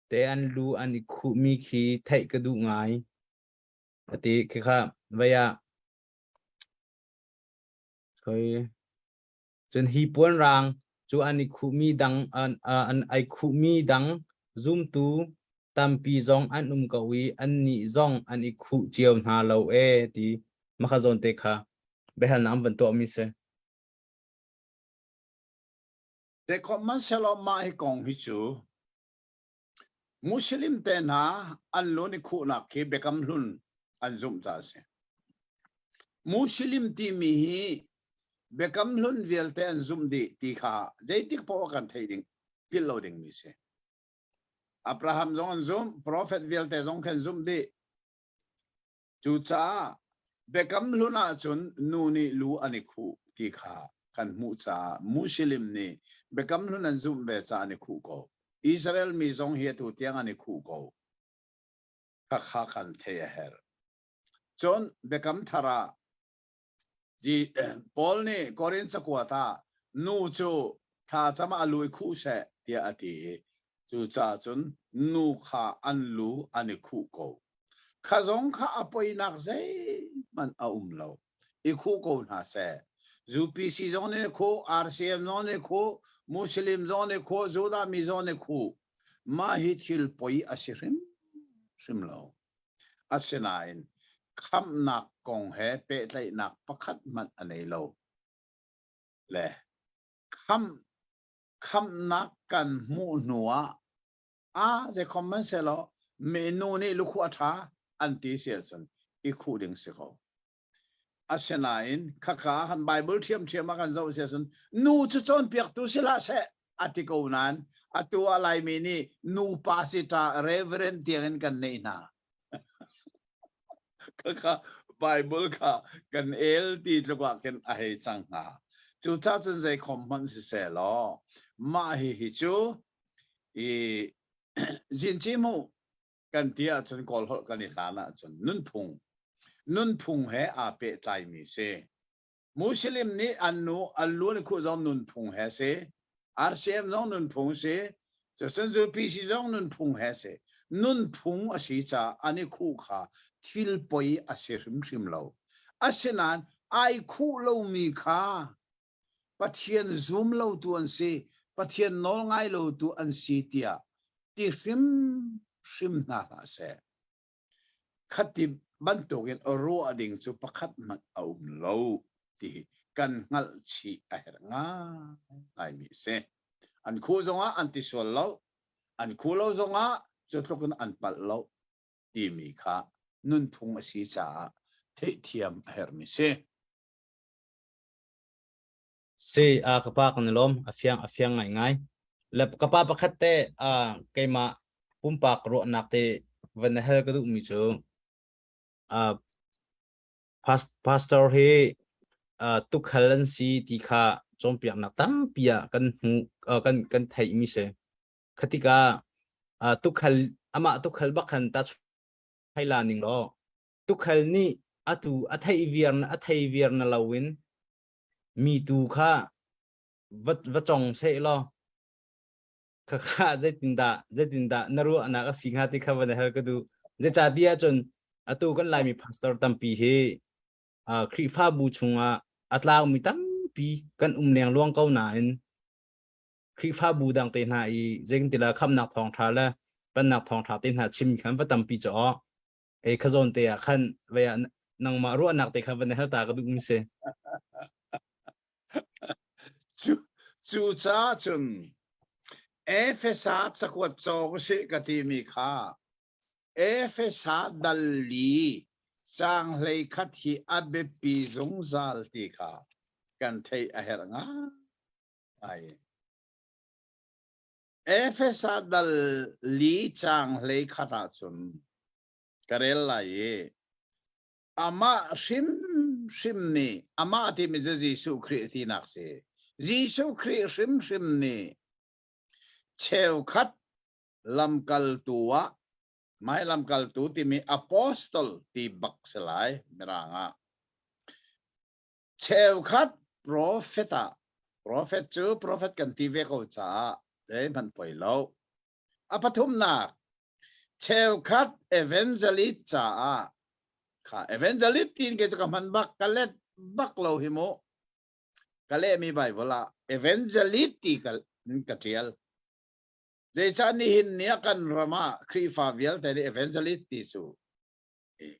[SPEAKER 1] te an lu an i khuhmi khi theih ka duh ngai. Ati khi kha vei ah khoi cun hi puan rang cu an i khuhmi dang an an ai khuhmi dang zumtu tampi zong an um ko i annih zong an i khuh cio hna lo e ti makha zawn te kha biahalnak an van tuahmi si.
[SPEAKER 2] Zekhawhmanhsehlaw mah hi kong hi cu Muslim te hna an lun i khuhnak khi Biakam Hlun an zumh caah a si. Muslim timi hi Biakam Hlun vialte an zumh dih ti kha zeitik paoh kan theih ding philh lo dingmi si. Abraham zong an zumh, profet vialte zong khan zumh dih. Cucaah Biakam hlun ahcun nu nih lu an i khuh ti kha kan hmuh caah Muslim nih Biakam hlun an zumh ve caah an i khuh ko. Israel mi zong hi atu tiang an i khuh ko. Khakha kan theih a herh. Cun Biakam thar ah Paul nih Korin cakuat ah nu cu thlacam ah a lu i khuh seh tiah a ti i cucaah cun nu kha an lu an i khuh ko. Kha zong kha a poinak zeihmanh a um lo. I khuh ko hna seh. UPC zong nih khuh, RCM zong nih khuh, Muslim zong nih khuh, Judah mi zong nih khuh. Mah hi thil poi a si hrimhrim lo. Asinain khamhnak kong he pehtlaihnak pakhat hmanh a nei lo. Le khamh khamhnak kan hmuh hnu ah a zeikhom hmanhsehlaw minu nih lukhuh a ṭha an ti si ahcun i khuh ding si ko. Asinain khaka kan Bible ṭhiamṭhiam ah kan zoh si ahcun nu cu cawnpiaktu si hlah seh a ti ko nain atu ah Laimi nih nu pastor reverend tiangin kan neih hna. Khaka Bible kha kan el ti tluk ah khin a hei cang hnga. Cucaah cun zeikhom hmanh siseh law mah hihi cu i zinci mu kan ti ahcun Kawl holh kan i hlan ahcun nunphung nunphung he aa pehtlaimi si. Muslim nih an nu an lu an khuh zong nunphung he si. RCM zong nunphung si. Cucun PC zong nunphung he si. Nunphung a si caah an i khuh kha thil poi a si hrimhrim lo. Asinain ai khuh lomi kha Pathian zum lotu an si, Pathian nawl ngai lotu an si tiah ti hrimhrim hna hlah seh. Khati bantukin ruah ding cu pakhat hmanh a um lo ti kan hngalh chih a herh ngaingaimi a si. An khuh zongah an ti sual lo, an khuh lo zongah cu tluk in an palh lo timi kha nunphung a si caah theihthiam a herhmi si.
[SPEAKER 1] Si, ka pa kan i lawm. A fiang a fiang ngaingai. Le ka pa pakhat te keimah pumpak ruahnak te van na hal ka duhmi cu pastor hi tukhal an si ti kha cawnpiaknak tampi ah kan hmu kan kan theihmi si. Khatika tukhal amah tukhal bak khan ta la ning law tukhal nih atu a theih viar na a thei viar na loin mi tu kha va va cong seh law kha kha zeitindah zeitindah na ruahnak a si hnga ti kha van hal ka duh zeicahtiah cun atu kan Laimi pastor tampi hi Khrihfabu chungah a tlaumi tampi kan um leng luang ko nain Khrihfabu dang te hna i zeingtila khamnak thawngṭha le pannak thawngṭha te hna chim khan va tampi caw e kha zawn te ah khan vei ah nangmah ruahnak te kha van hal ta ka duh mi si.
[SPEAKER 2] Cu cu ca cun Efesa cakuat cawk usih ka timi kha Efesa dal li caang hlei khat hi a biapi zungzal ti kha kan theih a herh ngai. Efesa dal li caang hlei khat ahcun ka rel lai i amah hrimhrim nih amah timi cu Jesuh Khrih tinak si. Jesuh Khrih hrimhrim nih cheukhat lamkaltu ah mai lamkaltu timi apostol ti bak si lai mirang ah Cheukhat profet ah profet cu profet kan ti ve ko caah zeihmanh poi lo. A pathumnak cheukhat evangelist caah kha evangelist tiin kei cu ka hman bak ka let bak lo hi mu. Ka lehmi Bible ah evangelist ti ka, ka tial. Zeicah nihin ni ah kan ram ah Khrihfa vialte nih evangelist ti cu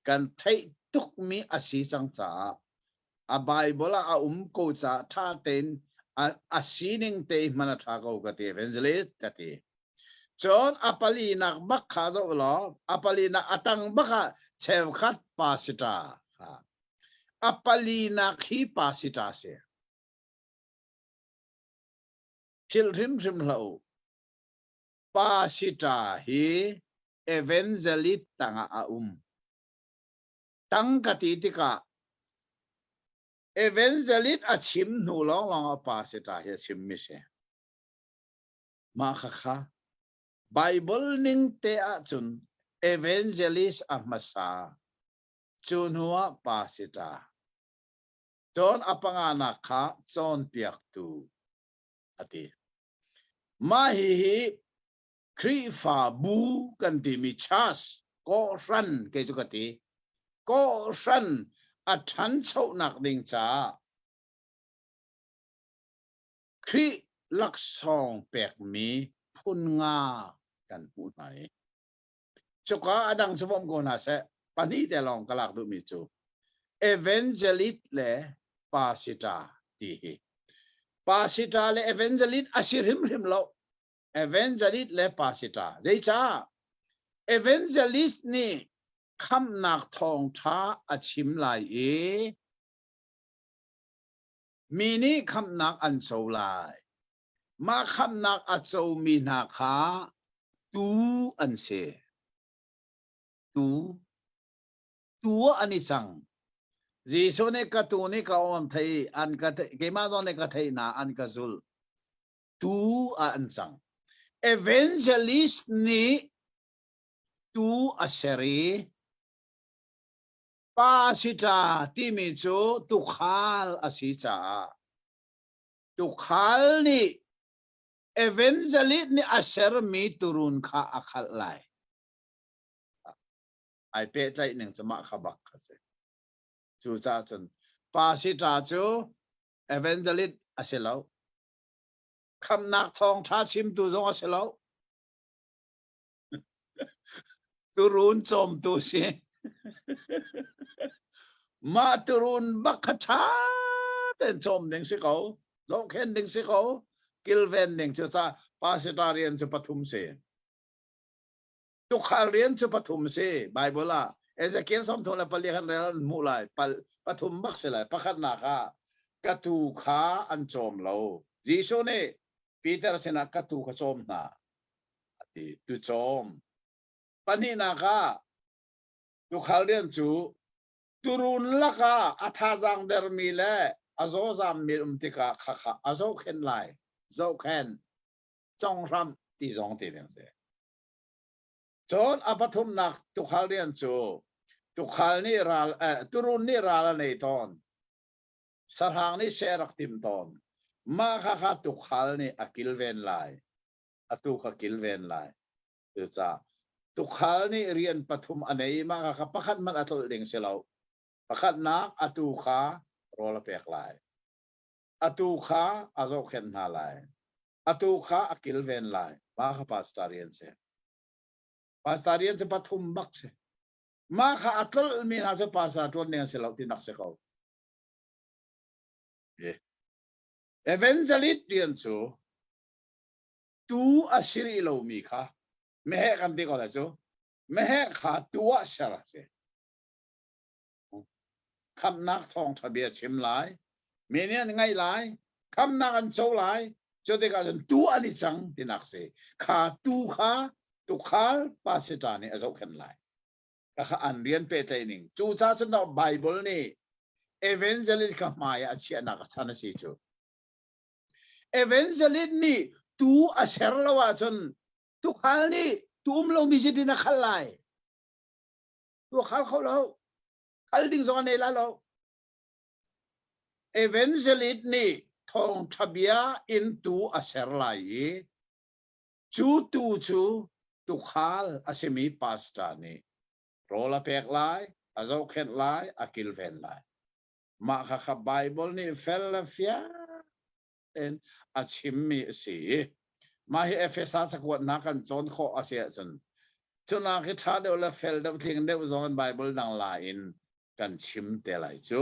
[SPEAKER 2] kan theih tukmi a si cang caah a Bible ah a um ko caah ṭha tein a sining te hman a ṭha ko ka ti evangelist ka ti. Cun a palinak bak kha zoh law a palinak a tang bak ah cheukhat pasita kha a palinak hi pasita si. Philh hrimhrim hlah u. Pasita hi evangelist tangah a um. Tang ka ti tikah Evangelist a chim hnu lawnglawng ah pastor hi a chimmi si. Mah khakha Bible ning te ahcun evangelist a hmasa, cu hnu ah pastor. Cun a panganak kha cawnpiaktu a ti. Mah hihi Khrihfabu kan timi church kawhhran kei cu ka ti. Kawhhran a ṭhanchonak ding caah Khrih laksawng pekmi phun nga kan hmuh hna i cuka a dang cu bawm ko hna seh pahnih te lawng ka lak duhmi cu evangelist le pastor ti hi pastor le evangelist a si hrimhrim lo evangelist le pastor zeicah evangelist nih khamhnak thawngṭha a chim lai i Mi nih khamhnak an co lai. Mah khamhnak a comi hna kha tuu an si. Tuu. Tuu ah an i cang. Jesuh nih ka tuu nih ka aw an thei, an ka keimah zong nih ka theih hna, an ka zulh. Tuu ah an cang. Evangelist nih tuu a ser i Pa si ṭa timi cu tuukhal a si caah tuukhal nih evangelist nih a sermi tuurun kha a khalh lai. Ai pehtlaih ning cu mah kha bak a si. Cucaah cun pa si ṭa cu evangelist a si lo. Khamhnak thawngṭha chimtu zong a si lo. Turun cawmtu si. Mah turun bak kha ṭha tein cawm ding si ko. Zohkhen ding si ko. Kilven ding cu ca pastor rian cu pathum si. Tukhal rian cu pathum si. Bible ah Ezekiel 34 kan rel an hmuh lai. Pal, pathum bak si lai. Pakhatnak ah ka tu kha an cawm lo. Jesuh nih Peter sinah ka tu kha cawm hna. A ti tucawm pahnihnak ah tukhal rian cu turun lakah a thazaang dermi le a zawzammi um tikah khakha a zohkhenh lai zohkhenh conghram ti zong ti ding si cun a pathumnak tukhal rian cu tukhal nih ral eh, turun nih ral a nei tawn sahrang nih seh rak tim tawn mah kha kha tukhal nih a kilven lai atu kha kilven lai. Cucaah tukhal nih rian pathum a nei mah kha pakhat hmanh a tlolh ding si lo. Pakhatnak atu kha rawl a pek lai. Atu kha a zohkhenh hna lai. Atu kha a kilven lai. Mah kha pastor rian si. Pastor rian cu pathum bak si. Mah kha a tlolhmi hna cu pastor ṭuan ding a si lo ti nak si ko. Evangelist rian cu tuu a si rih lomi kha meheh kan ti ko lai cu meheh kha tuu ah ser a si khamnak thawngṭha bia chim lai mi nih an ngaih lai khamnak an co lai cu tikah cun tuu an i cang tinak si kha tuu kha tukhal pasita nih a zohkhenh lai kha an rian pehtlaih ning cu ca cun Bible nih evangelist kha hmai ah a chiahnak a chan a si cu Evangelist nih tuu a ser lo ahcun tukhal nih tu um lomi zeitin a khal lai? Tu a khal kho lo. Khal ding zong a nei la lo. Evangelist nih thawngṭha bia in tu a ser lai i cu tu cu tukhal a simi pastor nih rawl a pek lai, a zohkhenh lai, a kilven lai. Mah khakha Baibal nih fel le fiang tein a chimmi a si i mah hi Efesa cakuat hna kan cawn khawh a si ahcun cunak hi ṭha deuh le fel deuh tling deuh zong in Baibal dang la in kan chim te lai cu.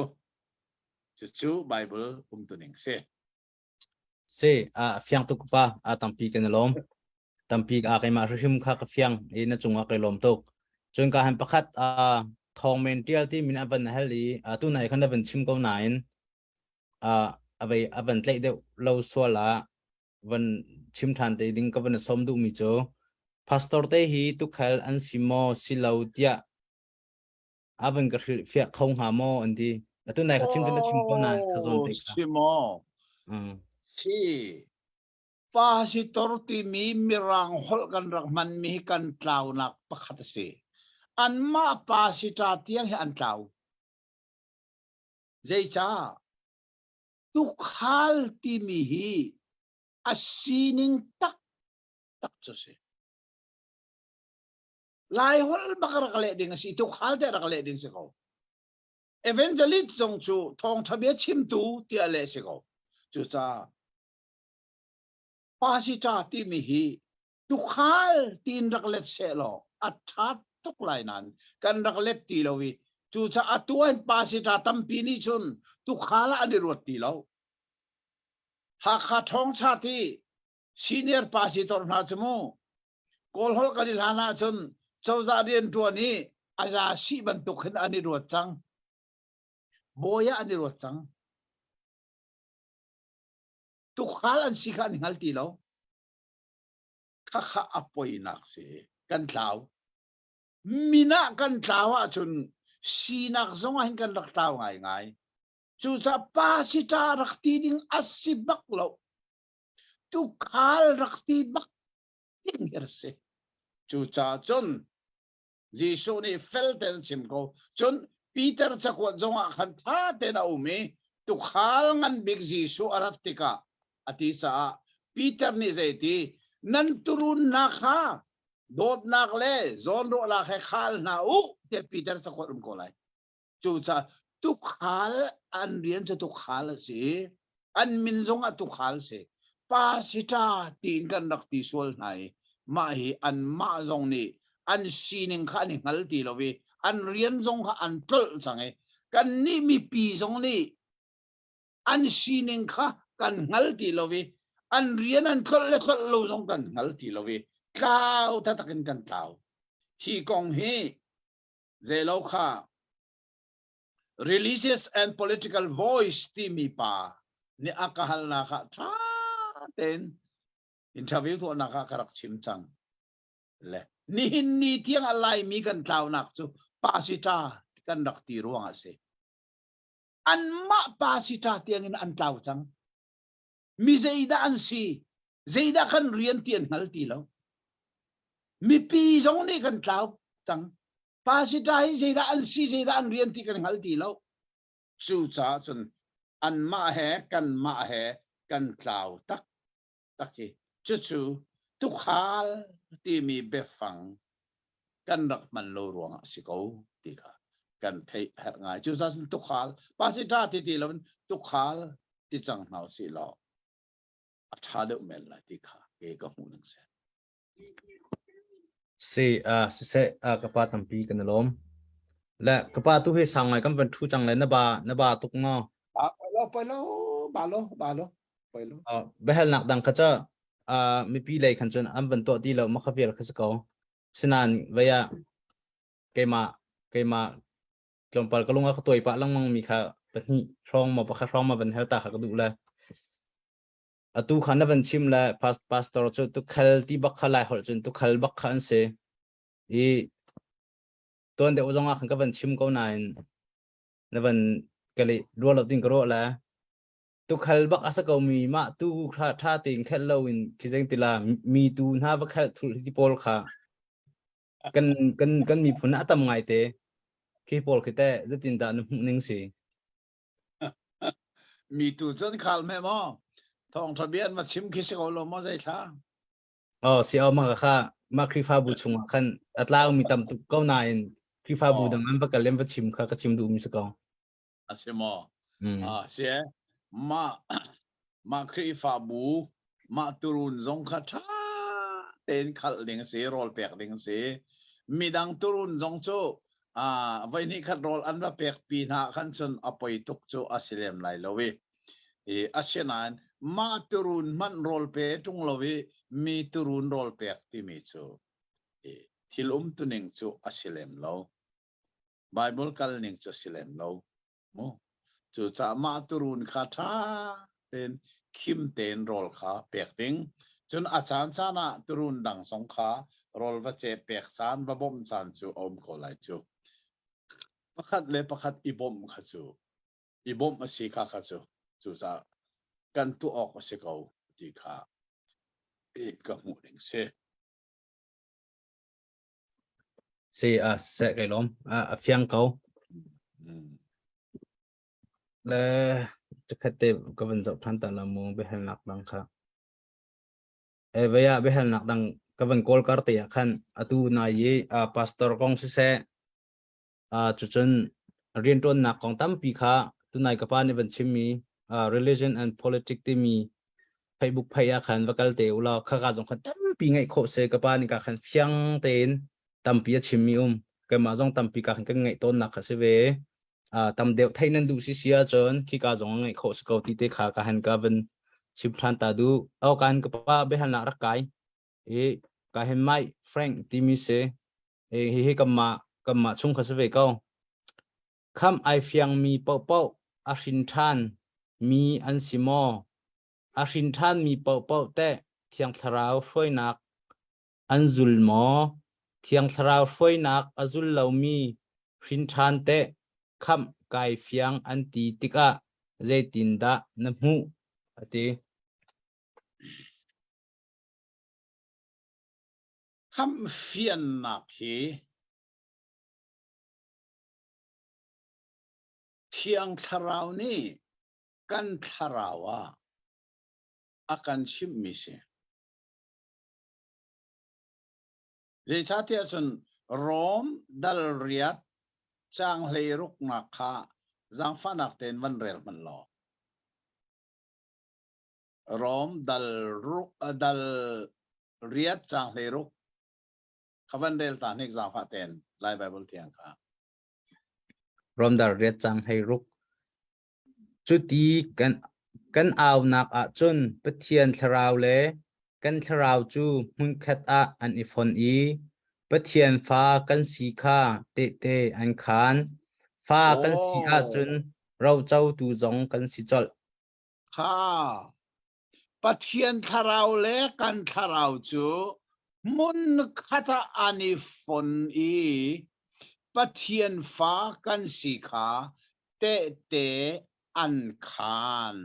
[SPEAKER 2] Cucu Baibal umtuning si.
[SPEAKER 1] Si, a fiang tuk pa, a tampi kan i lawm. Tampi a keimah hrim kha ka fiang i na cungah kai lawm tuk. Cun ka han pakhat a thawng men tial ti min a van hal i tu nai khan na van chim ko nain a avei a van tlaih deuh lo sual ah van chim than te ding ka van som duh mi cu pastor te hi tukhal an si maw si lo tiah a van ka hrilh fiah kho hnga maw an ti. Atu nai kha chim na chim ko nain kha zawn te kha.
[SPEAKER 2] Si maw? Si. Pasitor timi Mirang holh kan rak hmanmi hi kan tlaunak pakhat a si. Anmah pasita tiang hi an tlau. Zeicah? Tukhal timi hi a sining taktak cu si. Lai holh bak rak leh ding a si, tukhal te rak leh ding si ko. Evangelist zong cu thawngṭha bia chimtu tiah leh si ko. Cucaah pasita timi hi tukhal tiin rak let seh law a ṭha tuk lai nain kan rak let ti lo i cucaah atu ah pasita tampi nih cun tukhal ah an i ruat ti lo. Hakha ṭhawngṭha ti senior pasitor hna cu mu Kawlholh kan i hlan ahcun cozah rianṭuan i a za sih bantuk hin an i ruat cang. Bawi ah an i ruat cang. Tukhal an si kha an hngal ti lo. Khakha a poinak si. Kan tlau. Min ah kan tlau ahcun sinak zong ah hin kan rak tlau ngaingai. Cucaah pasita rak ti ding a si bak lo. Tukhal rak ti bak ding hi a si. Cucaah cun Jesuh nih fel tein chim ko. Cun Peter cakuat zongah khan ṭha tein a um i tukhal ngan bik Jesuh a rat tikah a ti caah Peter nih zeiti nan turunnak kha dawtnak le zawnruahnak he khal hna u tiah Peter cakuat um ko lai. Cucaah tukhal an rian cu tukhal a si. An min zong ah tukhal si. Pasita tiin kan rak ti sual hna i mah hi anmah zong nih an sining kha an i hngal ti lo i an rian zong kha an tlolh cang i kannih mipi zong nih an sining kha kan hngal ti lo i an rian an tlolh le tlolh lo zong kan hngal ti lo i tlau taktak in kan tlau. Hi kong hi Zeilo kha Religious and Political Voice timi pa nih a ka halnak ah ṭha tein interview tuahnak ah ka rak chim cang. Le nihin ni tiang a Laimi kan tlaunak cu pasita kan rak ti ruang a si. Anmah pasita tiang in an tlau cang. Mi zeidah an si? Zeidah kan rian ti an hngal ti lo. Mipi zong nih kan tlau cang. Pasita hi zeidah an si, zeidah an rian ti kan hngal ti lo. Cucaah cun anmah he kanmah he kan tlau tak tak hi. Cucu tukhal timi biafang kan rak hman lo ruangah si ko ti kha kan theih a herh ngai. Cucaah cun tukhal, pasita ti ti loin tukhal ti cang hna usih law a ṭha deuh men lai ti kha ke ka hmuh ning si.
[SPEAKER 1] Si, siseh, ka pa tampi kan i lawm. Le ka pa tu hi sang ngai kan van ṭhu cang le na ba tuk maw?
[SPEAKER 2] Ba lo, poi lo, ba lo, ba lo, poi lo.
[SPEAKER 1] Biahalnak dang kha ca mipi lei khan cun an van tuah ti lo ma kha vial kha si ko. Sinain vei ah keimah keimah tlawmpal ka lung a ka tuai pah lengmang mi kha pahnih hrawng maw pakhat hrawng ma van hel ta kha ka duh le. Atu kha na van chim le pastor cu tukhal ti bak kha lai holh cun tukhal bak kha an si. I tuan deuh zong ah khan ka van chim ko nain na van ka leh ruah lo tin ka ruah le tukhal bak a sa ko mi mah tu kha tha tein khelh lo in khi zeng tila mi tu hna va khelh thul ti pawl kha kan kan kan miphun a tam ngai te khi pawl khi te zetin dah na hmuh ning si?
[SPEAKER 2] Mi tu cun khal me maw thawngtha bia an va chim khi si ko lo maw zei thla?
[SPEAKER 1] Oh, si o ma kha ma Khrihfabu chungah khan a tlau mi tam tuk ko nain Khrihfabu dang an va kal in va chim kha ka chim duh mi si ko.
[SPEAKER 2] A si maw? Ah, si e. Mah mah Khrihfabu mah turun zong kha ṭha tein khalh ding a si, rawl pek ding a si. Midang turun zong cu voi hnih khat rawl an va pek pi hna khan cun a poi tuk cu a si lem lai lo i. I asinain mah turun hmanh rawl pe ṭung lo i mi turun rawl pek timi cu thil umtuning cu a si lem lo. Bible kal ning cu a si lem lo. Mu. Cucaah mah turun kha ṭha tein khim tein rawl kha pek ding. Cun a caan caan ah turun dang zong kha rawl va ce pek caan, va bawmh caan cu a um ko lai cu. Pakhat le pakhat i bawmh kha cu. I bawmh a si kha kha cu cucaah kan tuah awk a si ko ti kha i ka hmuh ning si.
[SPEAKER 1] Si a se kai lom a fiang ko. Le chakhat te ka van zoh than ta la mu biahalnak dang kha. E vaya biahalnak dang ka van kawl kar te ah khan atu na i pastor kong siseh cucun rianṭuannak kong tampi kha tunai ka pa nih van chimmi religion and politics timi Facebook phei ah khan va kal te u law khaka zong khan tampi ngaih khawh si ka pa nih ka khan fiang tein tampi a chimmi um keimah zong tampi ka khan kan ngaih tawnnak kha si ve tam deuh theih nan duh si si ahcun khika zong ngaih khawh si ko ti te kha ka han ka van chim ṭhan ta duh aw kan ka pa biahalnak rak kai i ka hin mai Frank timi si hihi kanmah kanmah chung kha si ve ko. Khamh ai fiangmi paohpaoh a hrin ṭhan mi an si maw? A hrin ṭhan mi paohpaoh teh Thiang Thlarau hruainak an zul maw? Thiang Thlarau hruainak a zul lomi hrin ṭhan teh khamh kai fiang an ti tikah zeitindah na hmuh? A ti.
[SPEAKER 2] Khamhfiannak hi Thiang Thlarau nih kan thlarau ah a kan chimhmi si. Zeicahtiah cun Rom dal riat caang hleiruknak kha zaangfahnak tein van rel hmanh law. Rom dal ruk dal riat caang 16 kha van rel ta hnik zaangfah tein Lai Bible thiang kha.
[SPEAKER 1] Rom dal riat caang 16 Cuti kan kan aunak ahcun Pathian thlarau le kan thlarau cu hmunkhat ah an i fon i Pathian fa kan si kha tehte an khaan. Fa kan si ahcun rocotu zong kan si colh.
[SPEAKER 2] Kha Pathian thlarau le kan thlarau cu hmunkhat ah an i fon i Pathian fa kan si kha tehte an khaan.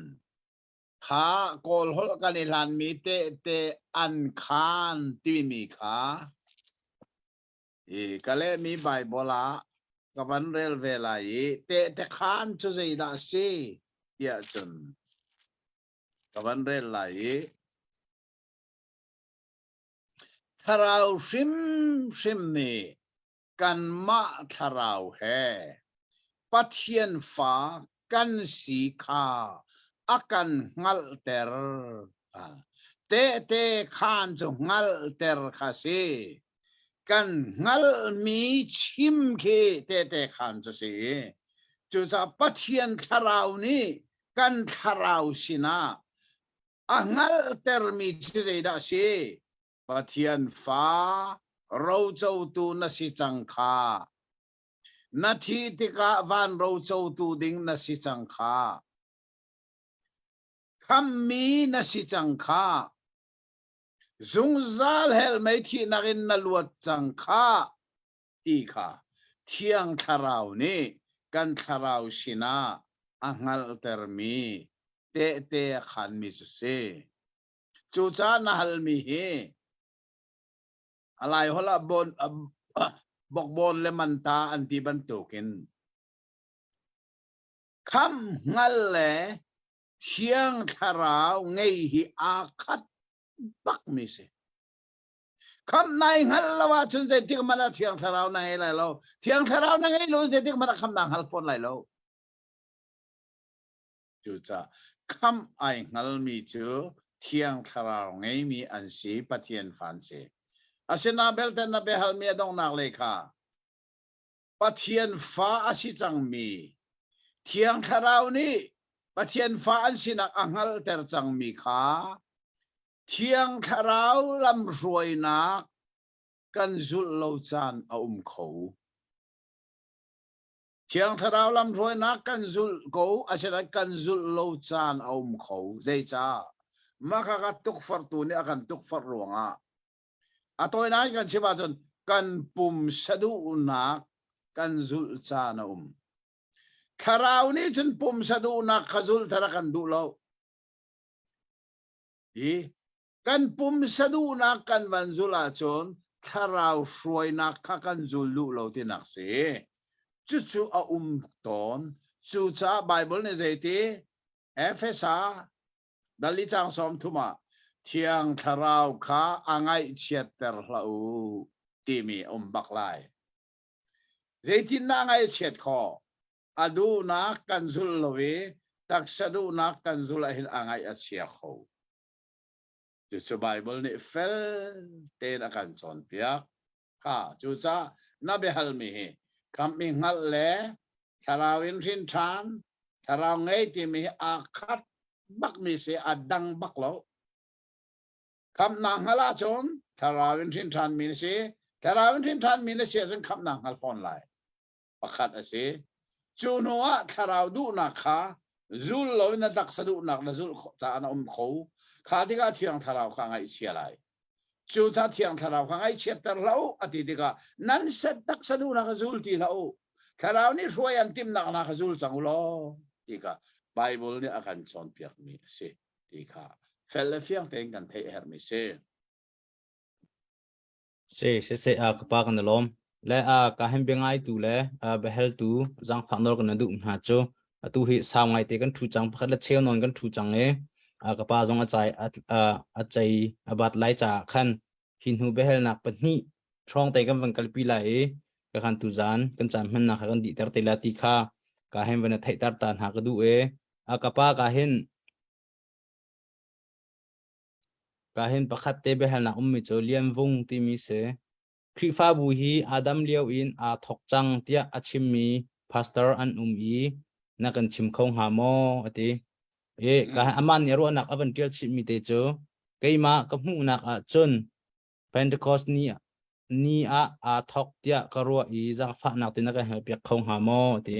[SPEAKER 2] Kha Kawl holh kan i hlanmi tehte an khaan timi kha i ka lehmi Baibal ah ka van rel ve lai i tehte khaan cu zeidah a si tiah cun ka van rel lai i thlarau hrimhrim nih kanmah thlarau he Pathian fa kan si kha a kan hngalhter. Tehte khaan cu hngalhter kha si. Kan hngalhmi chim khi tehte khaan cu si. Cucaah Pathian thlarau nih kan thlarau sinah a hngalhtermi cu zeidah a si? Pathian fa rocotu na si cang kha. Na thih tikah van rocotu ding na si cang kha. Khammi na si cang kha. Zungzal hell mei thihnak in na luat cang kha ti kha Thiang Thlarau nih kan thlarau sinah a hngalhtermi tehte a khanmi cu si. Cucaah na halmi hi a Laiholh ah bon, bokbawn le manta an ti bantukin kham hngal le Thiang Thlarau ngei hi aa khat bakmi si. Khamh nai hngalh lo ahcun zeitik hmanh ah Thiang Thlarau na ngei lai lo. Thiang Thlarau na ngei lo zeitik hmanh ah khamh naa hngal fawn lai lo. Cucaah khamh ai hngalmi cu Thiang Thlarau ngeimi an si, Pathian fa an si. Asinain belte na biahalmi a donghnak lei kha Pathian fa a si cangmi Thiang Thlarau nih Pathian fa an sinak a hngalhter cangmi kha Thiang Thlarau lamhruainak kan zulh lo caan a um kho. Thiang Thlarau lamhruainak kan zulh ko, asinain kan zulh lo caan a um kho. Zeicah? Mah kha ka tukforhtu nih a kan tukforh ruangah a tawinak in kan chim ahcun kan pumsa duhnak kan zulh caan a um. Thlarau nih cun pumsa duhnak kha zulh thar a kan duh lo. I kan pumsa duhnak kan van zulh ahcun thlarau hruainak kha kan zul duh lo tinak si. Cucu a um tawn. Cucaah Bible nih zeiti? Efesa dali cang 30 ah Thiang Thlarau kha a ngaihchiatter hlah u timi a um bak lai. Zeitindah ngaihchiat khawh? A duhnak kan zulh lo i taksa duhnak kan zulh ahhin a ngaih a chia kho. Cucu Bible nih fel tein a kan cawnpiak. Kha cucaah na biahalmi hi khamh i hngalh le thlarau in hrin ṭhan, thlarau ngei timi hi aa khat bakmi si a dang bak lo. Khamhnak hngalh ahcun thlarau in hrin ṭhanmi na si. Thlarau in hrin ṭhanmi na si ahcun khamhnak hngal fawn lai. Pakhat a si. Cu hnu ah thlarau duhnak kha zul loin na taksa duhnak na zulh caah na um kho. Kha tikah Thiang Thlarau kha ngaihchia lai. Cu ca Thiang Thlarau kha ngaihchiatter hlah u a ti tikah nan set taksa duhnak kha zul ti hlah u. Thlarau nih hruai an timhnak hna kha zul cang u law ti kha Bible nih a kan cawnpiakmi a si ti kha fel le fiang tein kan theih a herhmi si.
[SPEAKER 1] Si si si a ka pa kan i lawm. Le a ka hin bia ngaitu le biahaltu zaangfak nawl kan duh hna cu atu hi sau ngaite kan ṭhu cang pakhat le cheu nawn kan ṭhu cang i ka pa zong a cai a cei a bat lai caah khan hi hnu biahalnak pahnih hrawng te kan van kalpi lai i ka khan tuzaan kan caan hmannak kha kan dihter te la ti kha ka hin van theihter ta hna ka duh i a ka pa ka hin Ka hin pakhat te biahalnak ummi cu Lian Vung timi si. Khrihfabu hi Adam lio in aa thawk cang tiah a chimmi pastor an um i na kan chim kho hnga maw a ti. I ka amah nih ruahnak a van ṭial chihmi te cu keimah ka hmuhnak ah cun Pentecost ni ni ah aa thawk tiah ka ruah i zaangfahnak te na kan halpiak kho hnga maw a ti.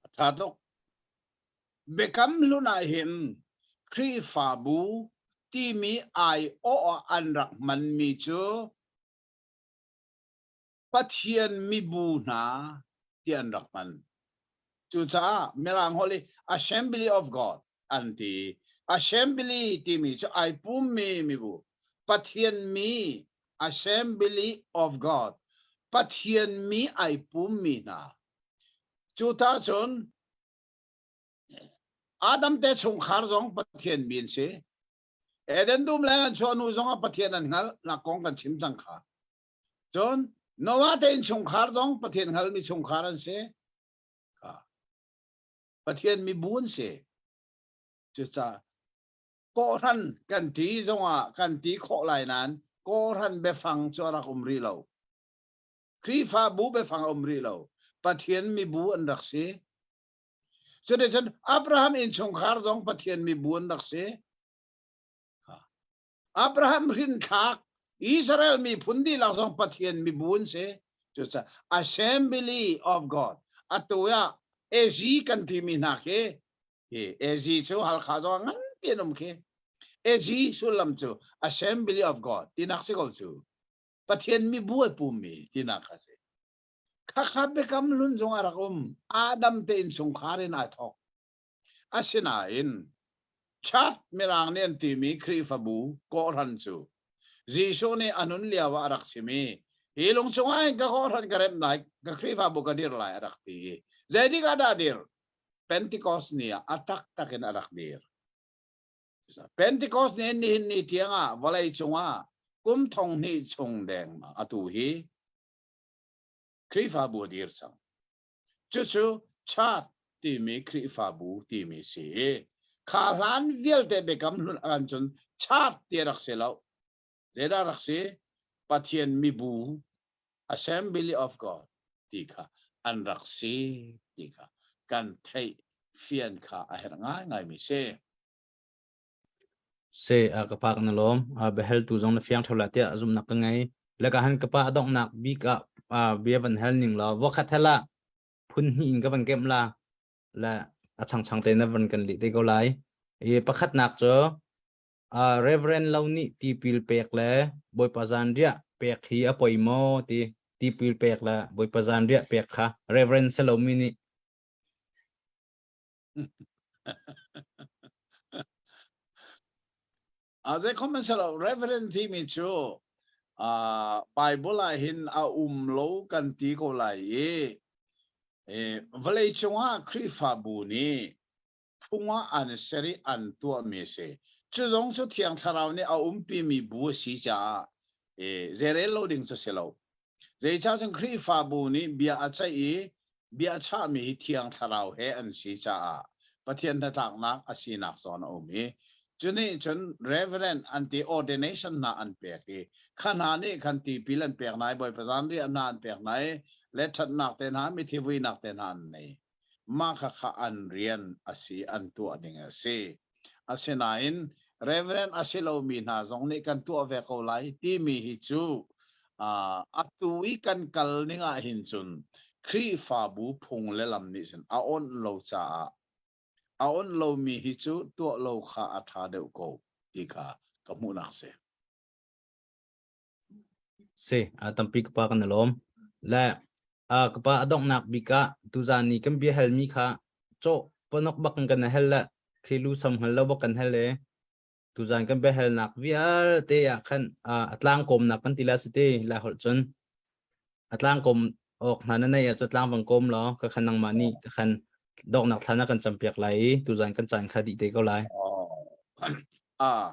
[SPEAKER 2] A ṭha tuk. Biakam hlun ah hin Khrihfabu timi aiawh ah an rak hmanmi cu Pathian mibu hna ti an rak hman. Cucaah Mirang holh i Assembly of God an ti. Assembly timi cu ai pummi mibu, Pathian mi Assembly of God, Pathian mi ai pummi hna. Cu ta cun Adam te chungkhar zong Pathian mi an si. Eden dum leng an chuah hnu zong ah Pathian an hngalh nak kong kan chim cang kha. Cun Noah te innchungkhar zong Pathian hngalmi chungkhar an si. Kha. Pathian mibu an si. Cucaah kawhhran kan ti zongah kan ti khawh lai nain kawhhran biafang cu a rak um rih lo. Khrihfabu biafang a um rih lo. Pathian mibu an rak si. Cuticun Abraham innchungkhar zong Pathian mibu an rak si. Abraham hrinthlak Israel miphun dihlak zong Pathian mibu an si. Cucaah Assembly of God atu ah AZ kan timi hna khi hi AZ cu Halkha zong nganpi an um khi. AZ sullam cu Assembly of God tinak si ko cu. Pathian mibu ai pummi tinak a si. Khakha biakam hlun zong a rak um. Adam te innchungkhar in aa thawk. Asinain Church Mirang nih an timi Khrihfabu kawhhran cu Jesuh nih a nun lio ah a rak chim i hi lung cungah hin ka kawhhran ka remh lai, ka Khrihfabu ka dir lai a rak ti i zeitik ah dah dir? Pentecost ni ah a taktak in a rak dir. Pentecost ni nihin ni tiangah vawlei cungah kum thong hnih chung deng atu hi Khrihfabu a dir cang. Cucu Church timi Khrihfabu timi si i kha hlan vialte biakam hlun an cun Church ti rak si lo. Zeidah rak si? Pathian mibu Assembly of God ti kha an rak si ti kha kan theih fian kha a herh ngaingaimi si.
[SPEAKER 1] Se a ka pa kan lawm a behel tu zong na fiang thola tiah zumnak ka ngei le ka han ka pa adonghnak bik ah bia van hel ning law wakhat hela phun hnih in ka van kem la le a chang chang te na van kan li te ko lai i pakhatnak cu Reverend lo nih tipil pek le Bawipa zanriah pek hi a poi maw ti tipil pek le Bawipa zanriah pek kha Reverend si lomi nih.
[SPEAKER 2] A zei khom se lo Reverend timi cu Bible ah hin a um lo kan ti ko lai i vawlei cungah Khrihfabu nih phung ah an ser i an tuahmi a si. Cu zong cu Thiang Thlarau nih a umpimi bu a si caah zeirel lo ding cu si lo. Zeicah cun Khrihfabu nih bia a ceih i bia a chahmi hi Thiang Thlarau he an si caah Pathian hnatlaknak a sinak zawn a um i cu nih cun Reverend an ti ordination hna an pek i kha hna nih khan tipil an pek hna i Bawipa zanriah hna an pek hna i le ṭhatnak te hna mithi vuinak te hna an nei. Mah khakha an rian a si an tuah ding a si. Asinain Reverend a si lomi hna zong nih kan tuah ve ko lai timi hi cu atu i kan kal ning ah hin cun Khrihfabu phung le lam nih cun a onh lo caah a onh lomi hi cu tuah lo kha a ṭha deuh ko ti kha ka hmuhnak si.
[SPEAKER 1] Si, tampi ka pa kan i lawm. Le ka pa a donghnak bik ah tuzaan ni kan bia halmi kha cawh panok bak in kan hal le khilu sam hngal lo bak kan hal le tuzaan kan bia halnak vialte ah khan a tlang kawmnak kan ti la si te la holh cun a tlang kawm awk hna na nei ah cu tlang bang kawm law ka khan nangmah nih ka khan donghnak thla na kan campiak lai i tuzaan kan caan kha dih te ko lai.
[SPEAKER 2] Ah,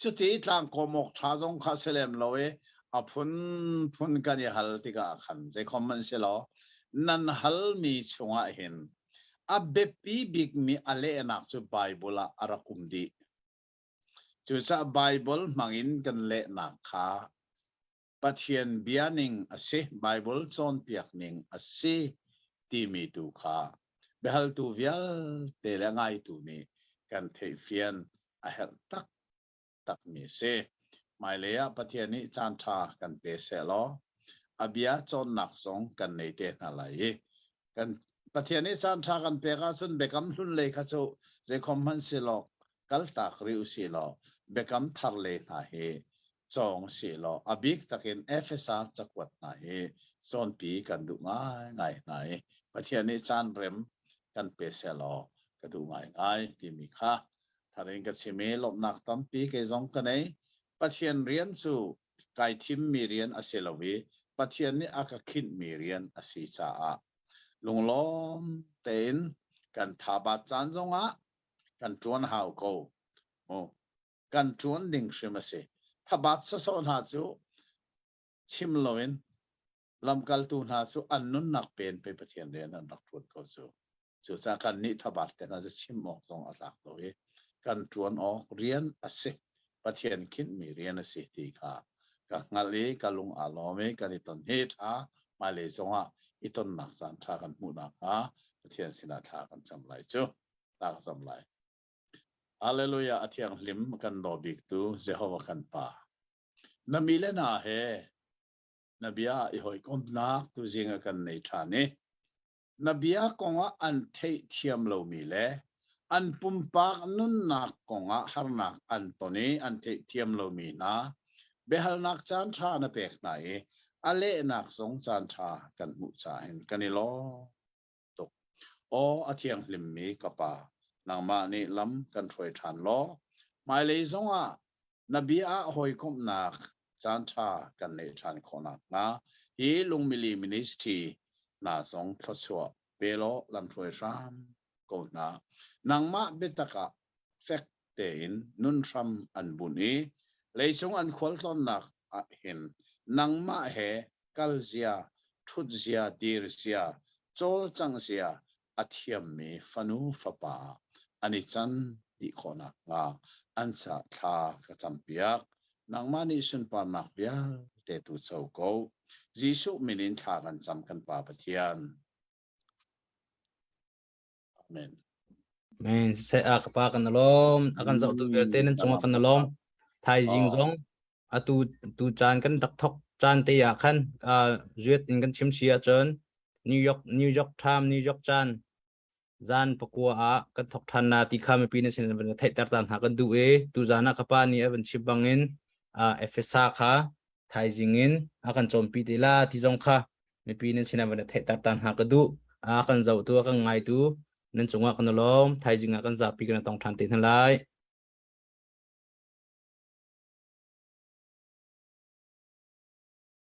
[SPEAKER 2] cuti tlang kawm awk ṭha zong kha si lem lo i a phunphun kan i hal tikah khan zeikhom man si law nan halmi chungah hin a biapi bikmi a lehnak cu Baibal ah a rak um dih. Cucaah Baibal hmangin kan lehnak kha Pathian bia ning a si, Baibal cawnpiak ning a si timi tu kha biahaltu vialte le ngaitu nih kan theihfian a herh taktakmi a si. Hmailei ah Pathian nih caanṭha kan pe sehlaw a bia cawnnak zong kan nei te hna lai i kan Pathian nih caanṭha kan pek ahcun biakam hlun lei kha cu zeikhom hmanh si law kaltak rih u sih law biakam thar lei hna hi cawng sih law a bik takin Efesa cakuat hna hi cawnpi kan duh ngaingai hna i Pathian nih caan rem kan pe sehlaw ka duh ngaingai timi kha thar in ka chim i lawmhnak tampi kei zong ka nei. Pathian rian cu kai thimmi rian a si lo i Pathian nih a ka khinhmi rian a si caah lunglawm tein kan thabat caan zongah kan ṭuan hau ko. Kan ṭuan ding hrim a si. Thabat sawsawh hna cu chim loin lamkaltu hna cu an nunnak pen pe Pathian rian an rak ṭuan ko cu. Cucaah kan nih thabat te hna cu chim awk zong a tlak lo i kan ṭuan awk rian a si. Pathian khinhmi rian a si ti kha ka hngalh i ka lung aa lawm i kan i ton hi ṭha hmailei zongah i tonnak caan ṭha kan hmuh nakhnga Pathian sinah thla kan cam lai cu. Thla ka cam lai. Hallelujah a thianghlim kan daw biktu Jehovah kan Pa. Na mi le na he na bia i hawikomhnak tuzing a kan nei ṭhan i na bia kongah an theihthiam lomi le an pumpak nunnak kongah harnak an ton i an theihthiam lomi hna biahalnak caan ṭha na pek hna i a lehnak zong caan ṭha kan hmuh caah kan i lawm tuk. Aw a thianghlimmi ka Pa, nangmah nih lam kan hruai ṭhan law hmailei zongah na bia ah hawikomhnak caanṭha kan neih ṭhan khawh nakhnga hi lungmili ministry hna zong thluachuah pe law lamhruai hram ko hna. Nangmah biatak ah fek tein nun hram an bunh i leicung an khualtlawnnak ah hin nangmah he kal zia, ṭhut zia, dir zia, cawlcangh zia a thiammi fanu fapa an i can dih khawh nakhnga an caah thla ka campiak. Nangmah nih sunparnak vialte tu co ko. Jesuh min in thla kan cam kan Pa Pathian. Amen.
[SPEAKER 1] Amen. Siseh a ka pa kan lawm. A kan zohtu vialte nan cungah kan lawm. Thaizing zong atu tu caan kan rak thok caan te ah khan zuet in kan chim si ahcun New York New York Time New York caan zan pakua ah kan thok than na ti kha mipi na sin van theihter ta hna kan duh i tu zan ah ka pa nih a van chim bangin Efesa kha thaizing in a kan cawmpi te la ti zong kha mipi nan sin van theihter ta hna ka duh a kan zohtu a kan ngaitu. Nan cungah kan i lawm. Thaizing ah kan zapi kan i tong ṭhan te hna lai.